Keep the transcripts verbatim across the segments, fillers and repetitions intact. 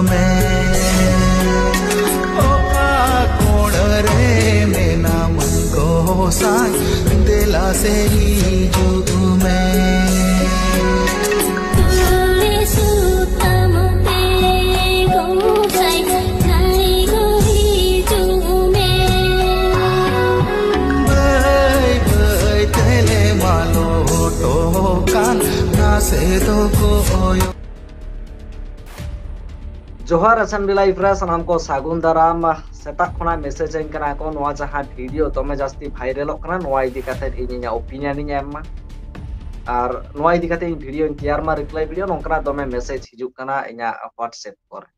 ᱢᱮ᱾ ᱚᱠᱟ ᱠᱚᱬ ᱨᱮ ᱢᱮᱱᱟᱢ ᱜᱚᱸᱥᱟᱭ, ᱫᱮᱞᱟ ᱥᱮ ᱦᱤᱡᱩᱜ ᱢᱮ᱾ ᱛᱩᱲᱤ ᱥᱩᱛᱟᱹᱢ ᱛᱮ ᱜᱚᱸᱥᱟᱭ ᱱᱟᱹᱭ ᱜᱚ ᱦᱤᱡᱩᱜ ᱢᱮ᱾ ᱵᱟᱹᱭ ᱵᱟᱹᱭ ᱛᱮᱞᱮ ᱢᱟᱞᱚᱴᱚᱜ ᱠᱟᱱ ᱱᱟᱥᱮ ᱫᱚ ᱠᱚᱭᱚᱜ᱾ ᱡᱚᱦᱟᱨ ᱮᱥ ᱮᱱ ᱵᱤ ᱞᱟᱭᱤᱵᱷ ᱨᱮ ᱥᱟᱱᱟᱢ ᱠᱚ ᱥᱟᱹᱜᱩᱱ ᱫᱟᱨᱟᱢ᱾ ᱥᱮᱛᱟᱜ ᱠᱷᱚᱱᱟᱜ ᱢᱮᱥᱮᱡᱽ ᱟᱹᱧ ᱠᱟᱱᱟ ᱠᱚ, ᱱᱚᱣᱟ ᱡᱟᱦᱟᱸ ᱵᱷᱤᱰᱤᱭᱳ ᱫᱚᱢᱮ ᱡᱟᱹᱥᱛᱤ ᱵᱷᱟᱭᱨᱟᱞᱚᱜ ᱠᱟᱱᱟ, ᱱᱚᱣᱟ ᱤᱫᱤ ᱠᱟᱛᱮ ᱤᱧ ᱤᱧᱟᱹᱜ ᱳᱯᱤᱱᱤᱭᱚᱱ ᱤᱧ ᱮᱢ ᱢᱟ᱾ ᱟᱨ ᱱᱚᱣᱟ ᱤᱫᱤ ᱠᱟᱛᱮ ᱤᱧ ᱵᱷᱤᱰᱤᱭᱳᱧ ᱛᱮᱭᱟᱨ ᱢᱟ, ᱨᱤᱯᱞᱟᱭ ᱵᱷᱤᱰᱤᱭᱳ, ᱱᱚᱝᱠᱟᱱᱟᱜ ᱫᱚᱢᱮ ᱢᱮᱥᱮᱡᱽ ᱦᱤᱡᱩᱜ ᱠᱟᱱᱟ ᱤᱧᱟᱹᱜ WhatsApp ᱠᱚᱨᱮ᱾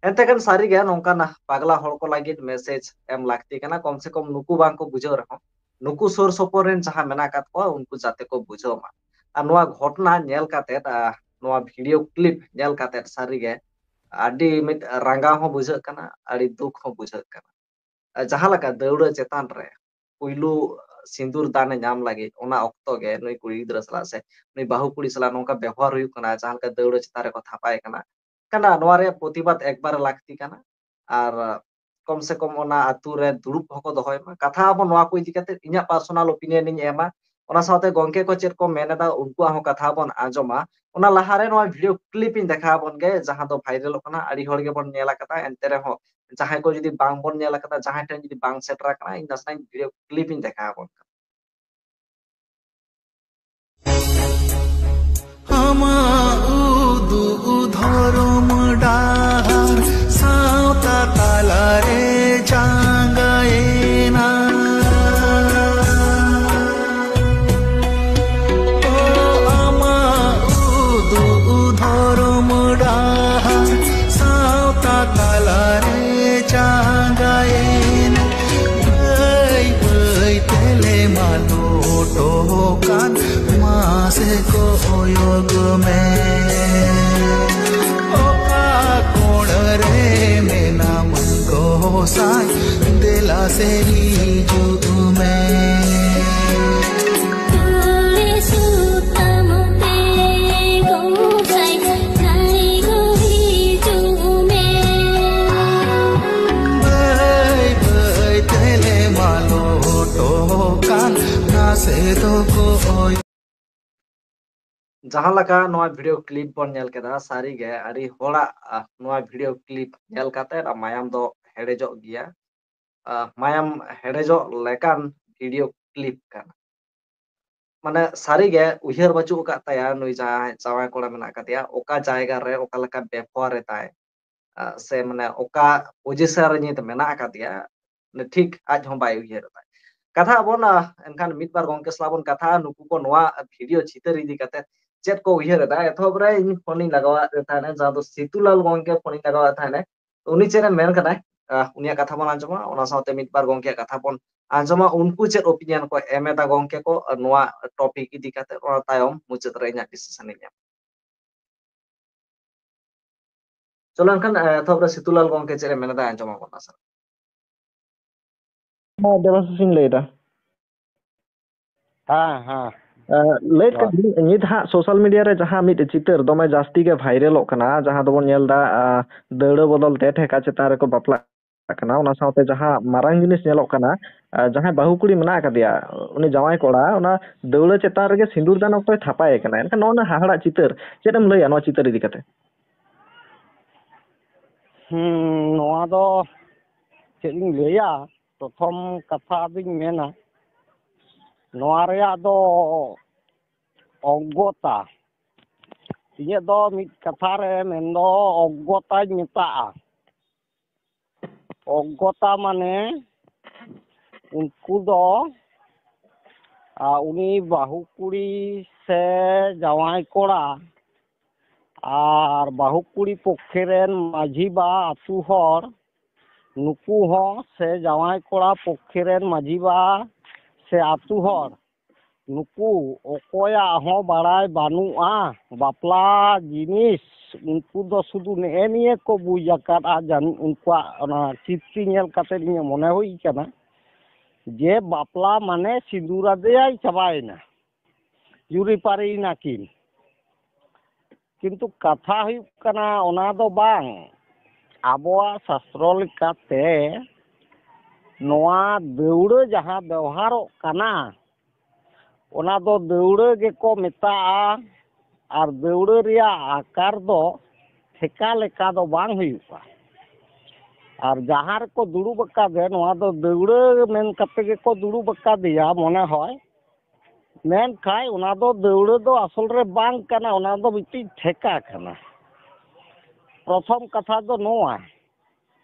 ᱮᱱᱛᱮ ᱠᱷᱟᱱ ᱥᱟᱹᱨᱤᱜᱮ ᱱᱚᱝᱠᱟᱱ ᱯᱟᱜᱽᱞᱟ ᱦᱚᱲ ᱠᱚ ᱞᱟᱹᱜᱤᱫ ᱢᱮᱥᱮᱡᱽ ᱮᱢ ᱞᱟᱹᱠᱛᱤ ᱠᱟᱱᱟ, ᱠᱚᱢ ᱥᱮ ᱠᱚᱢ ᱱᱩᱠᱩ ᱵᱟᱝ ᱠᱚ ᱵᱩᱡᱷᱟᱹᱣ ᱨᱮᱦᱚᱸ, ᱱᱩᱠᱩ ᱥᱩᱨ ᱥᱩᱯᱩᱨ ᱨᱮᱱ ᱡᱟᱦᱟᱸ ᱢᱮᱱᱟᱜ ᱟᱠᱟᱫ ᱠᱚᱣᱟ ᱩᱱᱠᱩ ᱡᱟᱛᱮ ᱠᱚ ᱵᱩᱡᱷᱟᱹᱣ ᱢᱟ᱾ ᱟᱨ ᱱᱚᱣᱟ ᱜᱷᱚᱴᱚᱱᱟ ᱧᱮᱞ ᱠᱟᱛᱮᱫ, ᱟᱨ ᱱᱚᱣᱟ ᱵᱷᱤᱰᱤᱭᱳ ᱠᱞᱤᱯ ᱧᱮᱞ ᱠᱟᱛᱮᱫ ᱥᱟᱹᱨᱤᱜᱮ ᱟᱹᱰᱤ ᱢᱤᱫ ᱨᱟᱸᱜᱟᱣ ᱦᱚᱸ ᱵᱩᱡᱷᱟᱹᱜ ᱠᱟᱱᱟ, ᱟᱹᱰᱤ ᱫᱩᱠ ᱦᱚᱸ ᱵᱩᱡᱷᱟᱹᱜ ᱠᱟᱱᱟ᱾ ᱟᱨ ᱡᱟᱦᱟᱸ ᱞᱮᱠᱟ ᱫᱟᱹᱣᱲᱟᱹ ᱪᱮᱛᱟᱱ ᱨᱮ ᱯᱩᱭᱞᱩ ᱥᱤᱸᱫᱩᱨ ᱫᱟᱱᱮ ᱧᱟᱢ ᱞᱟᱹᱜᱤᱫ, ᱚᱱᱟ ᱚᱠᱛᱚ ᱜᱮ ᱱᱩᱭ ᱠᱩᱲᱤ ᱜᱤᱫᱽᱨᱟᱹ ᱥᱟᱞᱟᱜ ᱥᱮ ᱱᱩᱭ ᱵᱟᱹᱦᱩ ᱠᱩᱲᱤ ᱥᱟᱞᱟᱜ ᱱᱚᱝᱠᱟ ᱵᱮᱵᱚᱦᱟᱨ ᱦᱩᱭᱩᱜ ᱠᱟᱱᱟ, ᱡᱟᱦᱟᱸ ᱞᱮᱠᱟ ᱫᱟᱹᱣᱲᱟᱹ ᱪᱮᱛᱟᱱ ᱨᱮᱠᱚ ᱛᱷᱟᱯᱟᱭ ᱠᱟᱱᱟ, ᱠᱟᱱᱟ, ᱱᱚᱣᱟ ᱨᱮᱭᱟᱜ ᱯᱨᱚᱛᱤᱵᱟᱫ ᱮᱠᱵᱟᱨᱮ ᱞᱟᱹᱠᱛᱤ ᱠᱟᱱᱟ᱾ ᱟᱨ ᱠᱚᱢ ᱥᱮ ᱠᱚᱢ ᱚᱱᱟ ᱟᱹᱛᱩ ᱨᱮ ᱫᱩᱲᱩᱵ ᱦᱚᱸᱠᱚ ᱫᱚᱦᱚᱭ ᱢᱟ᱾ ᱠᱟᱛᱷᱟ ᱟᱵᱚ ᱱᱚᱣᱟ ᱠᱚ ᱤᱫᱤ ᱠᱟᱛᱮ ᱤᱧᱟᱹᱜ ᱯᱟᱨᱥᱚᱱᱟᱞ ᱳᱯᱤᱱᱤᱭᱚᱱ ᱤᱧ ᱮᱢᱟ, ᱚᱱᱟ ᱥᱟᱶᱛᱮ ᱜᱚᱝᱠᱮ ᱠᱚ ᱪᱮᱫ ᱠᱚ ᱢᱮᱱ ᱮᱫᱟ ᱩᱱᱠᱩᱣᱟᱜ ᱦᱚᱸ ᱠᱟᱛᱷᱟ ᱵᱚᱱ ᱟᱸᱡᱚᱢᱟ᱾ ᱚᱱᱟ ᱞᱟᱦᱟᱨᱮ ᱱᱚᱣᱟ ᱵᱷᱤᱰᱤᱭᱳ ᱠᱞᱤᱯ ᱤᱧ ᱫᱮᱠᱷᱟᱣ ᱟᱵᱚᱱ ᱜᱮ, ᱡᱟᱦᱟᱸ ᱫᱚ ᱵᱷᱟᱭᱨᱟᱞᱚᱜ ᱠᱟᱱᱟ, ᱟᱹᱰᱤ ᱦᱚᱲ ᱜᱮᱵᱚᱱ ᱧᱮᱞ ᱟᱠᱟᱫᱟ᱾ ᱮᱱᱛᱮ ᱨᱮᱦᱚᱸ ᱡᱟᱦᱟᱸᱭ ᱠᱚ ᱡᱩᱫᱤ ᱵᱟᱝ ᱵᱚᱱ ᱧᱮᱞ ᱟᱠᱟᱫᱟ, ᱡᱟᱦᱟᱸᱭ ᱴᱷᱮᱱ ᱡᱩᱫᱤ ᱵᱟᱝ ᱥᱮᱴᱮᱨ ᱟᱠᱟᱱᱟ, ᱤᱧ ᱱᱟᱥᱮᱱᱟᱜ ᱵᱷᱤᱰᱤᱭᱳ ᱠᱞᱤᱯ ᱤᱧ ᱫᱮᱠᱷᱟᱣ ᱟᱵᱚᱱ ᱠᱟᱱᱟ᱾ ᱟᱢᱟᱜ ᱩᱫᱩᱜ ᱫᱷᱚᱨᱚᱢ ᱰᱟᱦᱟᱨ ᱥᱟᱶᱛᱟ ᱛᱟᱞᱟᱨᱮ ᱪᱟᱸᱜᱟᱭᱮᱱᱟ᱾ ᱚ, ᱟᱢᱟᱜ ᱩᱫᱩᱜ ᱫᱷᱚᱨᱚᱢ ᱰᱟᱦᱟᱨ ᱥᱟᱶᱛᱟ ᱛᱟᱞᱟᱨᱮ ᱪᱟᱸᱜᱟᱭᱮᱱᱟ᱾ ᱵᱟᱹᱭ ᱵᱟᱹᱭ ᱛᱮᱞᱮ ᱢᱟᱞᱚᱴᱚᱜ ᱠᱟᱱ ᱢᱟᱥᱮ ᱠᱚᱭᱚᱜ ᱢᱮ᱾ ᱚᱠᱟ ᱠᱚᱬ ᱨᱮ ᱢᱮᱱᱟᱢ ᱜᱚᱸᱥᱟᱭ, ᱫᱮᱞᱟ ᱥᱮ ᱦᱤᱡᱩᱜ ᱢᱮ᱾ ᱛᱩᱲᱤ ᱥᱩᱛᱟᱹᱢ ᱛᱮ ᱜᱚᱸᱥᱟᱭ ᱱᱟᱹᱭ ᱜᱚ ᱦᱤᱡᱩᱜ ᱡᱟᱦᱟᱸ ᱞᱮᱠᱟ ᱱᱚᱣᱟ ᱵᱷᱤᱰᱤᱭᱳ ᱠᱞᱤᱯ ᱵᱚᱱ ᱧᱮᱞ ᱠᱮᱫᱟ, ᱥᱟᱹᱨᱤᱜᱮ ᱟᱹᱰᱤ ᱦᱚᱲᱟᱜ, ᱟᱦ, ᱱᱚᱣᱟ ᱵᱷᱤᱰᱤᱭᱳ ᱠᱞᱤᱯ ᱧᱮᱞ ᱠᱟᱛᱮ ᱢᱟᱭᱟᱢ ᱫᱚ ᱦᱮᱰᱮᱡᱚᱜ ᱜᱮᱭᱟ᱾ ᱟᱦ, ᱢᱟᱭᱟᱢ ᱦᱮᱰᱮᱡᱚᱜ ᱞᱮᱠᱟᱱ ᱵᱷᱤᱰᱤᱭᱳ ᱠᱞᱤᱯ ᱠᱟᱱᱟ᱾ ᱢᱟᱱᱮ ᱥᱟᱹᱨᱤᱜᱮ ᱩᱭᱦᱟᱹᱨ ᱵᱟᱹᱪᱩᱜ ᱟᱠᱟᱫ ᱛᱟᱭᱟ ᱱᱩᱭ ᱡᱟᱦᱟᱸᱭ ᱡᱟᱶᱟᱭ ᱠᱚᱲᱟ ᱢᱮᱱᱟᱜ ᱟᱠᱟᱫᱮᱭᱟ, ᱚᱠᱟ ᱡᱟᱭᱜᱟ ᱨᱮ ᱚᱠᱟ ᱞᱮᱠᱟ ᱵᱮᱵᱚᱦᱟᱨ ᱮᱫᱟᱭ, ᱟᱦ, ᱥᱮ ᱢᱟᱱᱮ ᱚᱠᱟ ᱯᱚᱡᱤᱥᱚᱱ ᱨᱮ ᱱᱤᱛ ᱢᱮᱱᱟᱜ ᱟᱠᱟᱫᱮᱭᱟ, ᱢᱟᱱᱮ ᱴᱷᱤᱠ ᱟᱡ ᱦᱚᱸ ᱵᱟᱭ ᱩᱭᱦᱟᱹᱨ ᱮᱫᱟ᱾ ᱠᱟᱛᱷᱟ ᱟᱵᱚᱱ, ᱟᱦ, ᱮᱱᱠᱷᱟᱱ ᱢᱤᱫ ᱵᱟᱨ ᱜᱚᱝᱠᱮ ᱥᱟᱞᱟᱜ ᱵᱚᱱ ᱠᱟᱛᱷᱟᱜᱼᱟ, ᱱᱩᱠᱩ ᱠᱚ ᱱᱚᱣᱟ ᱵᱷᱤᱰᱤᱭᱳ ᱪᱤᱛᱟᱹᱨ ᱤᱫᱤ ᱠᱟᱛᱮ ᱪᱮᱫ ᱠᱚ ᱩᱭᱦᱟᱹᱨ ᱮᱫᱟ᱾ ᱮᱛᱚᱦᱚᱵ ᱨᱮ ᱤᱧ ᱯᱷᱳᱱ ᱤᱧ ᱞᱟᱜᱟᱣᱟᱫ ᱛᱟᱦᱮᱱᱟ, ᱡᱟᱦᱟᱸ ᱫᱚ ᱥᱤᱛᱩᱞᱟᱞ ᱜᱚᱝᱠᱮ ᱯᱷᱳᱱ ᱤᱧ ᱞᱟᱜᱟᱣᱟᱫ ᱛᱟᱦᱮᱱᱟ, ᱩᱱᱤ ᱪᱮᱫ ᱮ ᱢᱮᱱ ᱠᱟᱫᱟᱭ, ᱟᱦ, ᱩᱱᱤᱭᱟᱜ ᱠᱟᱛᱷᱟ ᱵᱚᱱ ᱟᱸᱡᱚᱢᱟ, ᱚᱱᱟ ᱥᱟᱶᱛᱮ ᱢᱤᱫ ᱵᱟᱨ ᱜᱚᱝᱠᱮᱭᱟᱜ ᱠᱟᱛᱷᱟ ᱵᱚᱱ ᱟᱸᱡᱚᱢᱟ, ᱩᱱᱠᱩ ᱪᱮᱫ ᱚᱯᱤᱱᱤᱭᱚᱱ ᱠᱚ ᱮᱢ ᱮᱫᱟ ᱜᱚᱝᱠᱮ ᱠᱚ ᱱᱚᱣᱟ ᱴᱚᱯᱤᱠ ᱤᱫᱤ ᱠᱟᱛᱮ, ᱚᱱᱟ ᱛᱟᱭᱚᱢ ᱢᱩᱪᱟᱹᱫ ᱨᱮ ᱤᱧᱟᱹᱜ ᱰᱤᱥᱤᱥᱚᱱ ᱤᱧ ᱮᱢᱟ᱾ ᱪᱚᱞᱚ ᱮᱱᱠᱷᱟᱱ, ᱮ, ᱮᱛᱚᱦᱚᱵ ᱨᱮ ᱥᱤᱛᱩᱞᱟᱞ ᱜᱚᱝᱠᱮ ᱪᱮᱫ ᱮ ᱢᱮᱱ ᱮᱫᱟ, ᱟᱸᱡᱚᱢ ᱟᱵᱚᱱ ᱱᱟᱥᱮ᱾ ᱦᱮᱸ, ᱫᱮᱵᱟᱥᱤᱥ ᱤᱧ ᱞᱟᱹᱭ ᱮᱫᱟ᱾ ᱦᱮᱸ, ᱦᱮᱸ᱾ ᱮ, ᱞᱟᱹᱭᱮᱫ ᱦᱳᱭ᱾ ᱠᱟᱹᱱᱟᱹᱧ, ᱱᱤᱛ ᱦᱟᱸᱜ ᱥᱳᱥᱟᱞ ᱢᱤᱰᱤᱭᱟ ᱨᱮ ᱡᱟᱦᱟᱸ ᱢᱤᱫ ᱪᱤᱛᱟᱹᱨ ᱫᱚᱢᱮ ᱡᱟᱹᱥᱛᱤ ᱜᱮ ᱵᱷᱟᱭᱨᱟᱞᱚᱜ ᱠᱟᱱᱟ, ᱡᱟᱦᱟᱸ ᱫᱚᱵᱚᱱ ᱧᱮᱞ ᱮᱫᱟ, ᱟ, ᱫᱟᱹᱣᱲᱟᱹ ᱵᱚᱫᱚᱞ ᱛᱮ ᱴᱷᱮᱠᱟ ᱪᱮᱛᱟᱱ ᱨᱮᱠᱚ ᱵᱟᱯᱞᱟᱜ ᱠᱟᱱᱟ, ᱚᱱᱟ ᱥᱟᱶᱛᱮ ᱡᱟᱦᱟᱸ ᱢᱟᱨᱟᱝ ᱡᱤᱱᱤᱥ ᱧᱮᱞᱚᱜ ᱠᱟᱱᱟ, ᱟ, ᱡᱟᱦᱟᱸᱭ ᱵᱟᱹᱦᱩ ᱠᱩᱲᱤ ᱢᱮᱱᱟᱜ ᱟᱠᱟᱫᱮᱭᱟ, ᱩᱱᱤ ᱡᱟᱶᱟᱭ ᱠᱚᱲᱟ ᱚᱱᱟ ᱫᱟᱹᱣᱲᱟᱹ ᱪᱮᱛᱟᱱ ᱨᱮᱜᱮ ᱥᱤᱸᱫᱩᱨ ᱫᱟᱱ ᱚᱠᱛᱚᱭ ᱛᱷᱟᱯᱟᱭᱮ ᱠᱟᱱᱟ᱾ ᱮᱱᱠᱷᱟᱱ ᱱᱚᱜᱼᱚ ᱱᱟ ᱦᱟᱦᱟᱲᱟᱜ ᱪᱤᱛᱟᱹᱨ, ᱪᱮᱫ ᱮᱢ ᱞᱟᱹᱭᱟ ᱱᱚᱣᱟ ᱪᱤᱛᱟᱹᱨ ᱤᱫᱤ ᱠᱟᱛᱮ? ᱦᱩᱸ, ᱱᱚᱣᱟ ᱫᱚ ᱪᱮᱫ ᱤᱧ ᱞᱟᱹᱭᱟ, ᱯᱨᱚᱛᱷᱚᱢ ᱠᱟᱛᱷᱟ ᱫᱚᱧ ᱢᱮᱱᱟ, ᱱᱚᱣᱟ ᱨᱮᱭᱟᱜ ᱫᱚ ᱚᱜᱽᱜᱚᱛᱟ, ᱤᱧᱟᱹᱜ ᱫᱚ ᱢᱤᱫ ᱠᱟᱛᱷᱟ ᱨᱮ ᱢᱮᱱᱫᱚ ᱚᱜᱽᱜᱚᱛᱟᱧ ᱢᱮᱛᱟᱜᱼᱟ᱾ ᱚᱜᱽᱜᱚᱛᱟ ᱢᱟᱱᱮ ᱩᱱᱠᱩ ᱫᱚ, ᱟ, ᱩᱱᱤ ᱵᱟᱹᱦᱩ ᱠᱩᱲᱤ ᱥᱮ ᱡᱟᱶᱟᱭ ᱠᱚᱲᱟ ᱟᱨ ᱵᱟᱹᱦᱩ ᱠᱩᱲᱤ ᱯᱚᱠᱠᱷᱮ ᱨᱮᱱ ᱢᱟᱹᱡᱷᱤ ᱵᱟ, ᱟᱹᱛᱩ ᱦᱚᱲ, ᱱᱩᱠᱩ ᱦᱚᱸ ᱥᱮ ᱡᱟᱶᱟᱭ ᱠᱚᱲᱟ ᱯᱚᱠᱠᱷᱮ ᱨᱮᱱ ᱢᱟᱹᱡᱷᱤ ᱵᱟ ᱥᱮ ᱟᱹᱛᱩ ᱦᱚᱲ, ᱱᱩᱠᱩ ᱚᱠᱚᱭᱟᱜ ᱦᱚᱸ ᱵᱟᱲᱟᱭ ᱵᱟᱹᱱᱩᱜᱼᱟ ᱵᱟᱯᱞᱟ ᱡᱤᱱᱤᱥ᱾ ᱩᱱᱠᱩ ᱫᱚ ᱥᱩᱫᱷᱩ ᱱᱮᱜᱼᱮ ᱱᱤᱭᱟᱹ ᱠᱚ ᱵᱩᱡᱽ ᱟᱠᱟᱫᱼᱟ, ᱡᱟᱹᱱᱤᱡ ᱩᱱᱠᱩᱣᱟᱜ ᱚᱱᱟ ᱠᱤᱨᱛᱤ ᱧᱮᱞ ᱠᱟᱛᱮ ᱤᱧᱟᱹᱜ ᱢᱚᱱᱮ ᱦᱩᱭ ᱠᱟᱱᱟ ᱡᱮ ᱵᱟᱯᱞᱟ ᱢᱟᱱᱮ ᱥᱤᱸᱫᱩᱨ ᱟᱫᱮᱭᱟᱭ, ᱪᱟᱵᱟᱭᱮᱱᱟ, ᱡᱩᱨᱤ ᱯᱟᱹᱨᱤᱭᱮᱱᱟ ᱠᱤᱱ᱾ ᱠᱤᱱᱛᱩ ᱠᱟᱛᱷᱟ ᱦᱩᱭᱩᱜ ᱠᱟᱱᱟ, ᱚᱱᱟ ᱫᱚ ᱵᱟᱝ᱾ ᱟᱵᱚᱣᱟᱜ ᱥᱟᱥᱛᱨᱚ ᱞᱮᱠᱟᱛᱮ ᱱᱚᱣᱟ ᱫᱟᱹᱣᱲᱟᱹ ᱡᱟᱦᱟᱸ ᱵᱮᱣᱦᱟᱨᱚᱜ ᱠᱟᱱᱟ, ᱚᱱᱟ ᱫᱚ ᱫᱟᱹᱣᱲᱟᱹ ᱜᱮᱠᱚ ᱢᱮᱛᱟᱜᱼᱟ᱾ ᱟᱨ ᱫᱟᱹᱣᱲᱟᱹ ᱨᱮᱭᱟᱜ ᱟᱠᱟᱨ ᱫᱚ ᱴᱷᱮᱠᱟ ᱞᱮᱠᱟ ᱫᱚ ᱵᱟᱝ ᱦᱩᱭᱩᱜᱼᱟ᱾ ᱟᱨ ᱡᱟᱦᱟᱸ ᱨᱮᱠᱚ ᱫᱩᱲᱩᱵ ᱟᱠᱟᱫᱮ, ᱱᱚᱣᱟ ᱫᱚ ᱫᱟᱹᱣᱲᱟᱹ ᱢᱮᱱ ᱠᱟᱛᱮ ᱜᱮᱠᱚ ᱫᱩᱲᱩᱵ ᱟᱠᱟᱫᱮᱭᱟ ᱢᱚᱱᱮ ᱦᱚᱭ, ᱢᱮᱱᱠᱷᱟᱱ ᱚᱱᱟ ᱫᱚ ᱫᱟᱹᱣᱲᱟᱹ ᱫᱚ ᱟᱥᱚᱞ ᱨᱮ ᱵᱟᱝ ᱠᱟᱱᱟ, ᱚᱱᱟ ᱫᱚ ᱢᱤᱫᱴᱤᱡ ᱴᱷᱮᱠᱟ ᱠᱟᱱᱟ᱾ ᱯᱨᱚᱛᱷᱚᱢ ᱠᱟᱛᱷᱟ ᱫᱚ ᱱᱚᱣᱟ᱾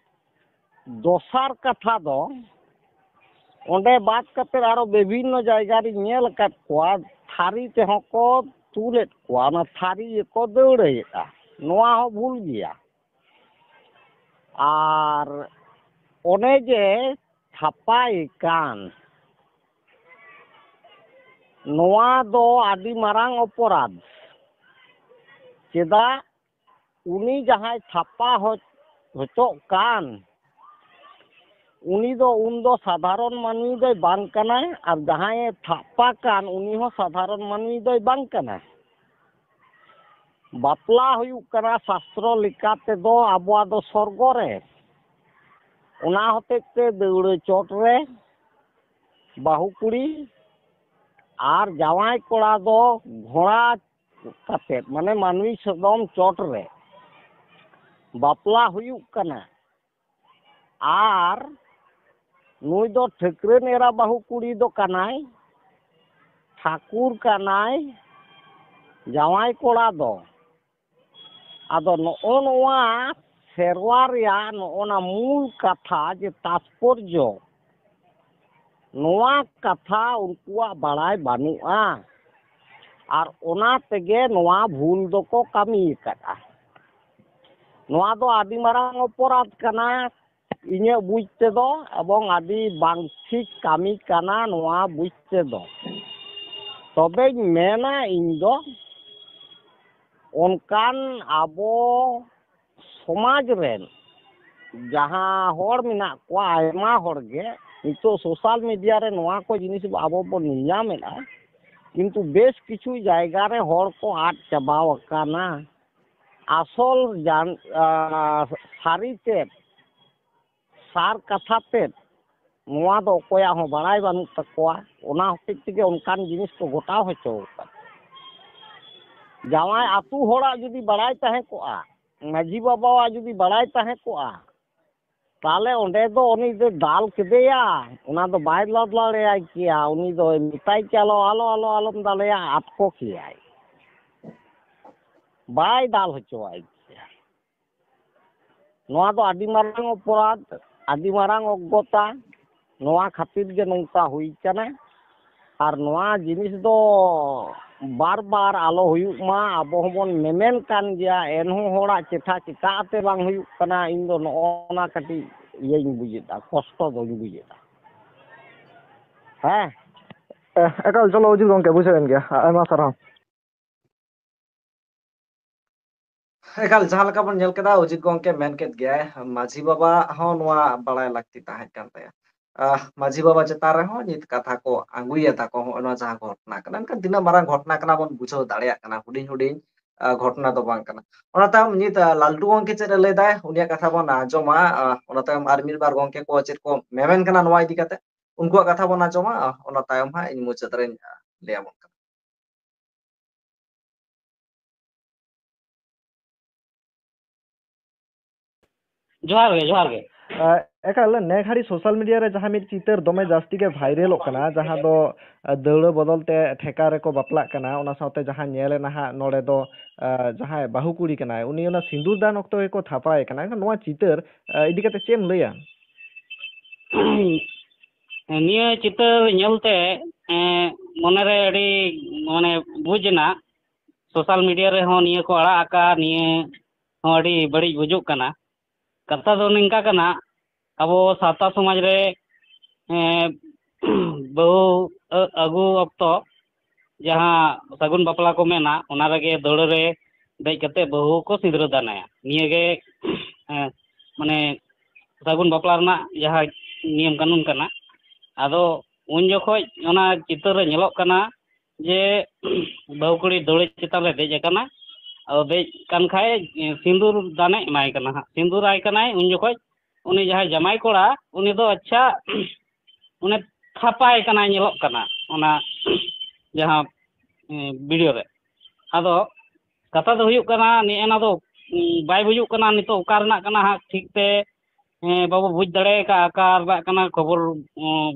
ᱫᱚᱥᱟᱨ ᱠᱟᱛᱷᱟ ᱫᱚ, ᱚᱸᱰᱮ ᱵᱟᱫ ᱠᱟᱛᱮ ᱟᱨᱚ ᱵᱤᱵᱷᱤᱱᱱᱚ ᱡᱟᱭᱜᱟ ᱨᱤᱧ ᱧᱮᱞ ᱟᱠᱟᱫ ᱠᱚᱣᱟ, ᱛᱷᱟᱹᱨᱤ ᱛᱮᱦᱚᱸ ᱠᱚ ᱛᱩᱞᱮᱫ ᱠᱚᱣᱟ, ᱚᱱᱟ ᱛᱷᱟᱹᱨᱤ ᱜᱮᱠᱚ ᱫᱟᱹᱣᱲᱟᱹᱭᱮᱫᱼᱟ᱾ ᱱᱚᱣᱟ ᱦᱚᱸ ᱵᱷᱩᱞ ᱜᱮᱭᱟ᱾ ᱟᱨ ᱚᱱᱮ ᱡᱮ ᱛᱷᱟᱯᱟᱭ ᱠᱟᱱ, ᱱᱚᱣᱟ ᱫᱚ ᱟᱹᱰᱤ ᱢᱟᱨᱟᱝ ᱚᱯᱚᱨᱟᱫᱷ᱾ ᱪᱮᱫᱟᱜ? ᱩᱱᱤ ᱡᱟᱦᱟᱸᱭ ᱛᱷᱟᱯᱟ ᱦᱚᱪ-, ᱦᱚᱪᱚᱜ ᱠᱟᱱ, ᱩᱱᱤ ᱫᱚ ᱩᱱ ᱫᱚ ᱥᱟᱫᱷᱟᱨᱚᱱ ᱢᱟᱹᱱᱢᱤ ᱫᱚᱭ ᱵᱟᱝ ᱠᱟᱱᱟᱭ, ᱟᱨ ᱡᱟᱦᱟᱸᱭᱮ ᱛᱷᱟᱯᱟ ᱠᱟᱱ, ᱩᱱᱤ ᱦᱚᱸ ᱥᱟᱫᱷᱟᱨᱚᱱ ᱢᱟᱹᱱᱢᱤ ᱫᱚᱭ ᱵᱟᱝ ᱠᱟᱱᱟ᱾ ᱵᱟᱯᱞᱟ ᱦᱩᱭᱩᱜ ᱠᱟᱱᱟ ᱥᱟᱥᱛᱨᱚ ᱞᱮᱠᱟ ᱛᱮᱫᱚ ᱟᱵᱚᱣᱟᱜ ᱫᱚ ᱥᱚᱨᱜᱚ ᱨᱮ᱾ ᱚᱱᱟ ᱦᱚᱛᱮᱡ ᱛᱮ ᱫᱟᱹᱣᱲᱟᱹ ᱪᱚᱴ ᱨᱮ ᱵᱟᱹᱦᱩ ᱠᱩᱲᱤ ᱟᱨ ᱡᱟᱶᱟᱭ ᱠᱚᱲᱟ ᱫᱚ ᱜᱷᱚᱲᱟ ᱠᱟᱛᱮᱫ, ᱢᱟᱱᱮ ᱢᱟᱹᱱᱢᱤ ᱥᱟᱫᱚᱢ ᱪᱚᱴ ᱨᱮ ᱵᱟᱯᱞᱟ ᱦᱩᱭᱩᱜ ᱠᱟᱱᱟ᱾ ᱟᱨ ᱱᱩᱭ ᱫᱚ ᱴᱷᱟᱹᱠᱨᱟᱹᱱ ᱮᱨᱟ ᱵᱟᱹᱦᱩ ᱠᱩᱲᱤ ᱫᱚ ᱠᱟᱱᱟᱭ, ᱴᱷᱟᱹᱠᱩᱨ ᱠᱟᱱᱟᱭ ᱡᱟᱶᱟᱭ ᱠᱚᱲᱟ ᱫᱚ᱾ ᱟᱫᱚ ᱱᱚᱜᱼᱚ ᱱᱚᱣᱟ ᱥᱮᱨᱣᱟ ᱨᱮᱭᱟᱜ ᱱᱚᱜᱼᱚ ᱱᱟ ᱢᱩᱞ ᱠᱟᱛᱷᱟ ᱡᱮ ᱛᱟᱛᱯᱚᱨᱡᱚ, ᱱᱚᱣᱟ ᱠᱟᱛᱷᱟ ᱩᱱᱠᱩᱣᱟᱜ ᱵᱟᱲᱟᱭ ᱵᱟᱹᱱᱩᱜᱼᱟ᱾ ᱟᱨ ᱚᱱᱟ ᱛᱮᱜᱮ ᱱᱚᱣᱟ ᱵᱷᱩᱞ ᱫᱚᱠᱚ ᱠᱟᱹᱢᱤ ᱟᱠᱟᱫᱼᱟ᱾ ᱱᱚᱣᱟ ᱫᱚ ᱟᱹᱰᱤ ᱢᱟᱨᱟᱝ ᱚᱯᱚᱨᱟᱫᱷ ᱠᱟᱱᱟ ᱤᱧᱟᱹᱜ ᱵᱩᱡᱽ ᱛᱮᱫᱚ, ᱮᱵᱚᱝ ᱟᱹᱰᱤ ᱵᱟᱝ ᱴᱷᱤᱠ ᱠᱟᱹᱢᱤ ᱠᱟᱱᱟ ᱱᱚᱣᱟ ᱵᱩᱡᱽ ᱛᱮᱫᱚ᱾ ᱛᱚᱵᱮᱧ ᱢᱮᱱᱟ ᱤᱧ ᱫᱚ, ᱚᱱᱠᱟᱱ ᱟᱵᱚ ᱥᱚᱢᱟᱡᱽ ᱨᱮᱱ ᱡᱟᱦᱟᱸ ᱦᱚᱲ ᱢᱮᱱᱟᱜ ᱠᱚᱣᱟ, ᱟᱭᱢᱟ ᱦᱚᱲ ᱜᱮ ᱱᱤᱛᱚᱜ social media ᱨᱮ ᱱᱚᱣᱟ ᱠᱚ ᱡᱤᱱᱤᱥ ᱟᱵᱚ ᱵᱚᱱ ᱧᱮᱞᱧᱟᱢᱮᱫᱼᱟ, ᱠᱤᱱᱛᱩ ᱵᱮᱥ ᱠᱤᱪᱷᱩ ᱡᱟᱭᱜᱟ ᱨᱮ ᱦᱚᱲ ᱠᱚ ᱟᱫ ᱪᱟᱵᱟᱣ ᱟᱠᱟᱱᱟ᱾ ᱟᱥᱚᱞ ᱡᱟᱱ-, ᱟ, ᱥᱟᱹᱨᱤ ᱛᱮᱫ, ᱥᱟᱨ ᱠᱟᱛᱷᱟ ᱛᱮᱫ ᱱᱚᱣᱟ ᱫᱚ ᱚᱠᱚᱭᱟᱜ ᱦᱚᱸ ᱵᱟᱲᱟᱭ ᱵᱟᱹᱱᱩᱜ ᱛᱟᱠᱚᱣᱟ᱾ ᱚᱱᱟ ᱦᱚᱛᱮᱡ ᱛᱮᱜᱮ ᱚᱱᱠᱟᱱ ᱡᱤᱱᱤᱥ ᱠᱚ ᱜᱚᱴᱟᱣ ᱦᱚᱪᱚ ᱟᱠᱟᱫᱟ᱾ ᱡᱟᱶᱟᱭ ᱟᱹᱛᱩ ᱦᱚᱲᱟᱜ ᱡᱩᱫᱤ ᱵᱟᱲᱟᱭ ᱛᱟᱦᱮᱸ ᱠᱚᱜᱼᱟ, ᱢᱟᱹᱡᱷᱤ ᱵᱟᱵᱟᱣᱟᱜ ᱡᱩᱫᱤ ᱵᱟᱲᱟᱭ ᱛᱟᱦᱮᱸ ᱠᱚᱜᱼᱟ, ᱛᱟᱦᱞᱮ ᱚᱸᱰᱮ ᱫᱚ ᱩᱱᱤ ᱫᱚ ᱫᱟᱞ ᱠᱮᱫᱮᱭᱟ, ᱚᱱᱟ ᱫᱚ ᱵᱟᱭ ᱫᱟᱞ ᱫᱟᱲᱮᱭᱟᱭ ᱠᱮᱭᱟ᱾ ᱩᱱᱤ ᱫᱚ ᱢᱮᱛᱟᱭ ᱠᱮᱭᱟ, "ᱟᱞᱚ, ᱟᱞᱚ, ᱟᱞᱚ, ᱟᱞᱚᱢ ᱫᱟᱞᱮᱭᱟ", ᱟᱴᱠᱚ ᱠᱮᱭᱟᱭ, ᱵᱟᱭ ᱫᱟᱞ ᱦᱚᱪᱚᱣᱟᱭ ᱠᱮᱭᱟ᱾ ᱱᱚᱣᱟ ᱫᱚ ᱟᱹᱰᱤ ᱢᱟᱨᱟᱝ ᱚᱯᱚᱨᱟᱫᱷ, ᱟᱹᱰᱤ ᱢᱟᱨᱟᱝ ᱚᱜᱽᱜᱚᱛᱟ᱾ ᱱᱚᱣᱟ ᱠᱷᱟᱹᱛᱤᱨ ᱜᱮ ᱱᱚᱝᱠᱟ ᱦᱩᱭ ᱠᱟᱱᱟ᱾ ᱟᱨ ᱱᱚᱣᱟ ᱡᱤᱱᱤᱥ ᱫᱚ ᱵᱟᱨ ᱵᱟᱨ ᱟᱞᱚ ᱦᱩᱭᱩᱜ ᱢᱟ, ᱟᱵᱚ ᱦᱚᱸᱵᱚᱱ ᱢᱮᱢᱮᱱ ᱠᱟᱱ ᱜᱮᱭᱟ, ᱮᱱᱦᱚᱸ ᱦᱚᱲᱟᱜ ᱪᱮᱴᱷᱟ ᱪᱮᱠᱟᱛᱮ ᱵᱟᱝ ᱦᱩᱭᱩᱜ ᱠᱟᱱᱟ, ᱤᱧ ᱫᱚ ᱱᱚᱜᱼᱚ ᱱᱟ ᱠᱟᱹᱴᱤᱡ ᱤᱭᱟᱹᱧ ᱵᱩᱡᱮᱫᱟ, ᱠᱚᱥᱴᱚ ᱫᱚᱧ ᱵᱩᱡᱮᱫᱟ᱾ ᱦᱮᱸ᱾ ᱮ, ᱮᱠᱟᱞ, ᱪᱚᱞᱚ ᱩᱡᱤᱛ ᱜᱚᱝᱠᱮ, ᱵᱩᱡᱷᱟᱹᱣᱮᱱ ᱜᱮᱭᱟ᱾ ᱟᱭᱢᱟ ᱥᱟᱨᱦᱟᱣ᱾ ᱮᱠᱟᱞ, ᱡᱟᱦᱟᱸ ᱞᱮᱠᱟ ᱵᱚᱱ ᱧᱮᱞ ᱠᱮᱫᱟ, ᱚᱡᱤᱛ ᱜᱚᱝᱠᱮ ᱢᱮᱱ ᱠᱮᱫ ᱜᱮᱭᱟᱭ, ᱢᱟᱹᱡᱷᱤ ᱵᱟᱵᱟ ᱦᱚᱸ ᱱᱚᱣᱟ ᱵᱟᱲᱟᱭ ᱞᱟᱹᱠᱛᱤ ᱛᱟᱦᱮᱸ ᱠᱟᱱ ᱛᱟᱭᱟ᱾ ᱟᱦ, ᱢᱟᱹᱡᱷᱤ ᱵᱟᱵᱟ ᱪᱮᱛᱟᱱ ᱨᱮᱦᱚᱸ ᱱᱤᱛ ᱠᱟᱛᱷᱟ ᱠᱚ ᱟᱬᱜᱚᱭᱮᱫᱟ ᱠᱚ, ᱦᱚᱸᱜᱼᱚ ᱱᱚᱣᱟ ᱡᱟᱦᱟᱸ ᱜᱷᱚᱴᱚᱱᱟ ᱠᱟᱱᱟ᱾ ᱮᱱᱠᱷᱟᱱ ᱛᱤᱱᱟᱹᱜ ᱢᱟᱨᱟᱝ ᱜᱷᱚᱴᱚᱱᱟ ᱠᱟᱱᱟ ᱵᱚᱱ ᱵᱩᱡᱷᱟᱹᱣ ᱫᱟᱲᱮᱭᱟᱜ ᱠᱟᱱᱟ, ᱦᱩᱰᱤᱧ ᱦᱩᱰᱤᱧ, ᱟᱦ, ᱜᱷᱚᱴᱚᱱᱟ ᱫᱚ ᱵᱟᱝ ᱠᱟᱱᱟ᱾ ᱚᱱᱟ ᱛᱟᱭᱚᱢ ᱱᱤᱛ, ᱟᱦ, ᱞᱟᱞᱴᱩ ᱜᱚᱝᱠᱮ ᱪᱮᱫ ᱮ ᱞᱟᱹᱭ ᱫᱟᱭ, ᱩᱱᱤᱭᱟᱜ ᱠᱟᱛᱷᱟ ᱵᱚᱱ ᱟᱸᱡᱚᱢᱟ᱾ ᱟᱦ, ᱚᱱᱟ ᱛᱟᱭᱚᱢ ᱟᱨ ᱢᱤᱫ ᱵᱟᱨ ᱜᱚᱝᱠᱮ ᱠᱚ ᱪᱮᱫ ᱠᱚ ᱢᱮᱢᱮᱱ ᱠᱟᱱᱟ ᱱᱚᱣᱟ ᱤᱫᱤ ᱠᱟᱛᱮ, ᱩᱱᱠᱩᱣᱟᱜ ᱠᱟᱛᱷᱟ ᱵᱚᱱ ᱟᱸᱡᱚᱢᱟ᱾ ᱟᱦ, ᱚᱱᱟ ᱛᱟᱭᱚᱢ ᱦᱟᱸᱜ ᱤᱧ ᱢᱩᱪᱟᱹᱫ ᱨᱮᱧ, ᱟᱦ, ᱞᱟᱹᱭ ᱟᱵᱚᱱ ᱠᱟᱱᱟ᱾ ᱡᱚᱦᱟᱨ ᱜᱮ, ᱡᱚᱦᱟᱨ ᱜᱮ᱾ ᱮ, ᱮᱠᱟᱞ, ᱱᱮ ᱜᱷᱟᱹᱲᱤ social media ᱨᱮ ᱡᱟᱦᱟᱸ ᱢᱤᱫ ᱪᱤᱛᱟᱹᱨ ᱫᱚᱢᱮ ᱡᱟᱹᱥᱛᱤ ᱜᱮ viralᱚᱜ ᱠᱟᱱᱟ, ᱡᱟᱦᱟᱸ ᱫᱚ, ᱮ, ᱫᱟᱹᱣᱲᱟᱹ ᱵᱚᱫᱚᱞ ᱛᱮ ᱴᱷᱮᱠᱟ ᱨᱮᱠᱚ ᱵᱟᱯᱞᱟᱜ ᱠᱟᱱᱟ, ᱚᱱᱟ ᱥᱟᱶᱛᱮ ᱡᱟᱦᱟᱸ ᱧᱮᱞ ᱮᱱᱟ ᱦᱟᱸᱜ ᱱᱚᱰᱮ ᱫᱚ, ᱮ, ᱡᱟᱦᱟᱸᱭ ᱵᱟᱹᱦᱩ ᱠᱩᱲᱤ ᱠᱟᱱᱟᱭ, ᱩᱱᱤ ᱚᱱᱟ ᱥᱤᱸᱫᱩᱨ ᱫᱟᱱ ᱚᱠᱛᱚ ᱜᱮᱠᱚ ᱛᱷᱟᱯᱟᱭᱮ ᱠᱟᱱᱟ᱾ ᱮᱱᱠᱷᱟᱱ ᱱᱚᱣᱟ ᱪᱤᱛᱟᱹᱨ, ᱮ, ᱤᱫᱤ ᱠᱟᱛᱮ ᱪᱮᱫ ᱮᱢ ᱞᱟᱹᱭᱟ? ᱱᱤᱭᱟᱹ ᱪᱤᱛᱟᱹᱨ ᱧᱮᱞᱛᱮ, ᱮ, ᱢᱚᱱᱮᱨᱮ ᱟᱹᱰᱤ, ᱢᱟᱱᱮ, ᱵᱩᱡᱽ ᱮᱱᱟ, social media ᱨᱮᱦᱚᱸ ᱱᱤᱭᱟᱹ ᱠᱚ ᱟᱲᱟᱜ ᱟᱠᱟᱫ, ᱱᱤᱭᱟᱹ ᱦᱚᱸ ᱟᱹᱰᱤ ᱵᱟᱹᱲᱤᱡ ᱵᱩᱡᱩᱜ ᱠᱟᱱᱟ᱾ ᱠᱟᱛᱷᱟ ᱫᱚ ᱱᱤᱝᱠᱟ ᱠᱟᱱᱟ, ᱟᱵᱚ ᱥᱟᱶᱛᱟ ᱥᱚᱢᱟᱡᱽ ᱨᱮ, ᱮ, ᱵᱟᱹᱦᱩ ᱟᱹ-, ᱟᱹᱜᱩ ᱚᱠᱛᱚ ᱡᱟᱦᱟᱸ ᱥᱟᱹᱜᱩᱱ ᱵᱟᱯᱞᱟ ᱠᱚ ᱢᱮᱱᱟ, ᱚᱱᱟ ᱨᱮᱜᱮ ᱫᱟᱹᱣᱲᱟᱹ ᱨᱮ ᱫᱮᱡ ᱠᱟᱛᱮ ᱵᱟᱹᱦᱩ ᱠᱚ ᱥᱤᱸᱫᱽᱨᱟᱹ ᱫᱟᱱ ᱟᱭᱟ᱾ ᱱᱤᱭᱟᱹᱜᱮ, ᱮ, ᱢᱟᱱᱮ, ᱥᱟᱹᱜᱩᱱ ᱵᱟᱯᱞᱟ ᱨᱮᱱᱟᱜ ᱡᱟᱦᱟᱸ ᱱᱤᱭᱚᱢ ᱠᱟᱹᱱᱩᱱ ᱠᱟᱱᱟ᱾ ᱟᱫᱚ ᱩᱱ ᱡᱚᱠᱷᱚᱡ ᱚᱱᱟ ᱪᱤᱛᱟᱹᱨ ᱨᱮ ᱧᱮᱞᱚᱜ ᱠᱟᱱᱟ ᱡᱮ ᱵᱟᱹᱦᱩ ᱠᱩᱲᱤ ᱫᱟᱹᱣᱲᱟᱹ ᱪᱮᱛᱟᱱ ᱨᱮ ᱫᱮᱡ ᱟᱠᱟᱱᱟ᱾ ᱟᱫᱚ ᱫᱮᱡ ᱠᱟᱱ ᱠᱷᱟᱡ, ᱮ, ᱥᱤᱸᱫᱩᱨ ᱫᱟᱱᱮ ᱮᱢᱟᱭ ᱠᱟᱱᱟ ᱦᱟᱸᱜ᱾ ᱥᱤᱸᱫᱩᱨ ᱟᱭ ᱠᱟᱱᱟᱭ ᱩᱱ ᱡᱚᱠᱷᱚᱡ᱾ ᱩᱱᱤ ᱡᱟᱦᱟᱸᱭ ᱡᱟᱢᱟᱭ ᱠᱚᱲᱟ, ᱩᱱᱤ ᱫᱚ ᱟᱪᱪᱷᱟ, ᱚᱱᱮ ᱛᱷᱟᱯᱟᱭ ᱠᱟᱱᱟᱭ, ᱧᱮᱞᱚᱜ ᱠᱟᱱᱟ ᱚᱱᱟ ᱡᱟᱦᱟᱸ ᱵᱷᱤᱰᱤᱭᱳ ᱨᱮ᱾ ᱟᱫᱚ ᱠᱟᱛᱷᱟ ᱫᱚ ᱦᱩᱭᱩᱜ ᱠᱟᱱᱟ, ᱱᱤᱭᱟᱹ ᱚᱱᱟ ᱫᱚ ᱵᱟᱭ ᱵᱩᱡᱩᱜ ᱠᱟᱱᱟ ᱱᱤᱛᱚᱜ ᱚᱠᱟ ᱨᱮᱱᱟᱜ ᱠᱟᱱᱟ ᱦᱟᱸᱜ, ᱴᱷᱤᱠ ᱛᱮ ᱵᱟᱵᱚ ᱵᱩᱡᱽ ᱫᱟᱲᱮ ᱟᱠᱟᱫᱼᱟ ᱚᱠᱟ ᱨᱮᱱᱟᱜ ᱠᱟᱱᱟ ᱠᱷᱚᱵᱚᱨ,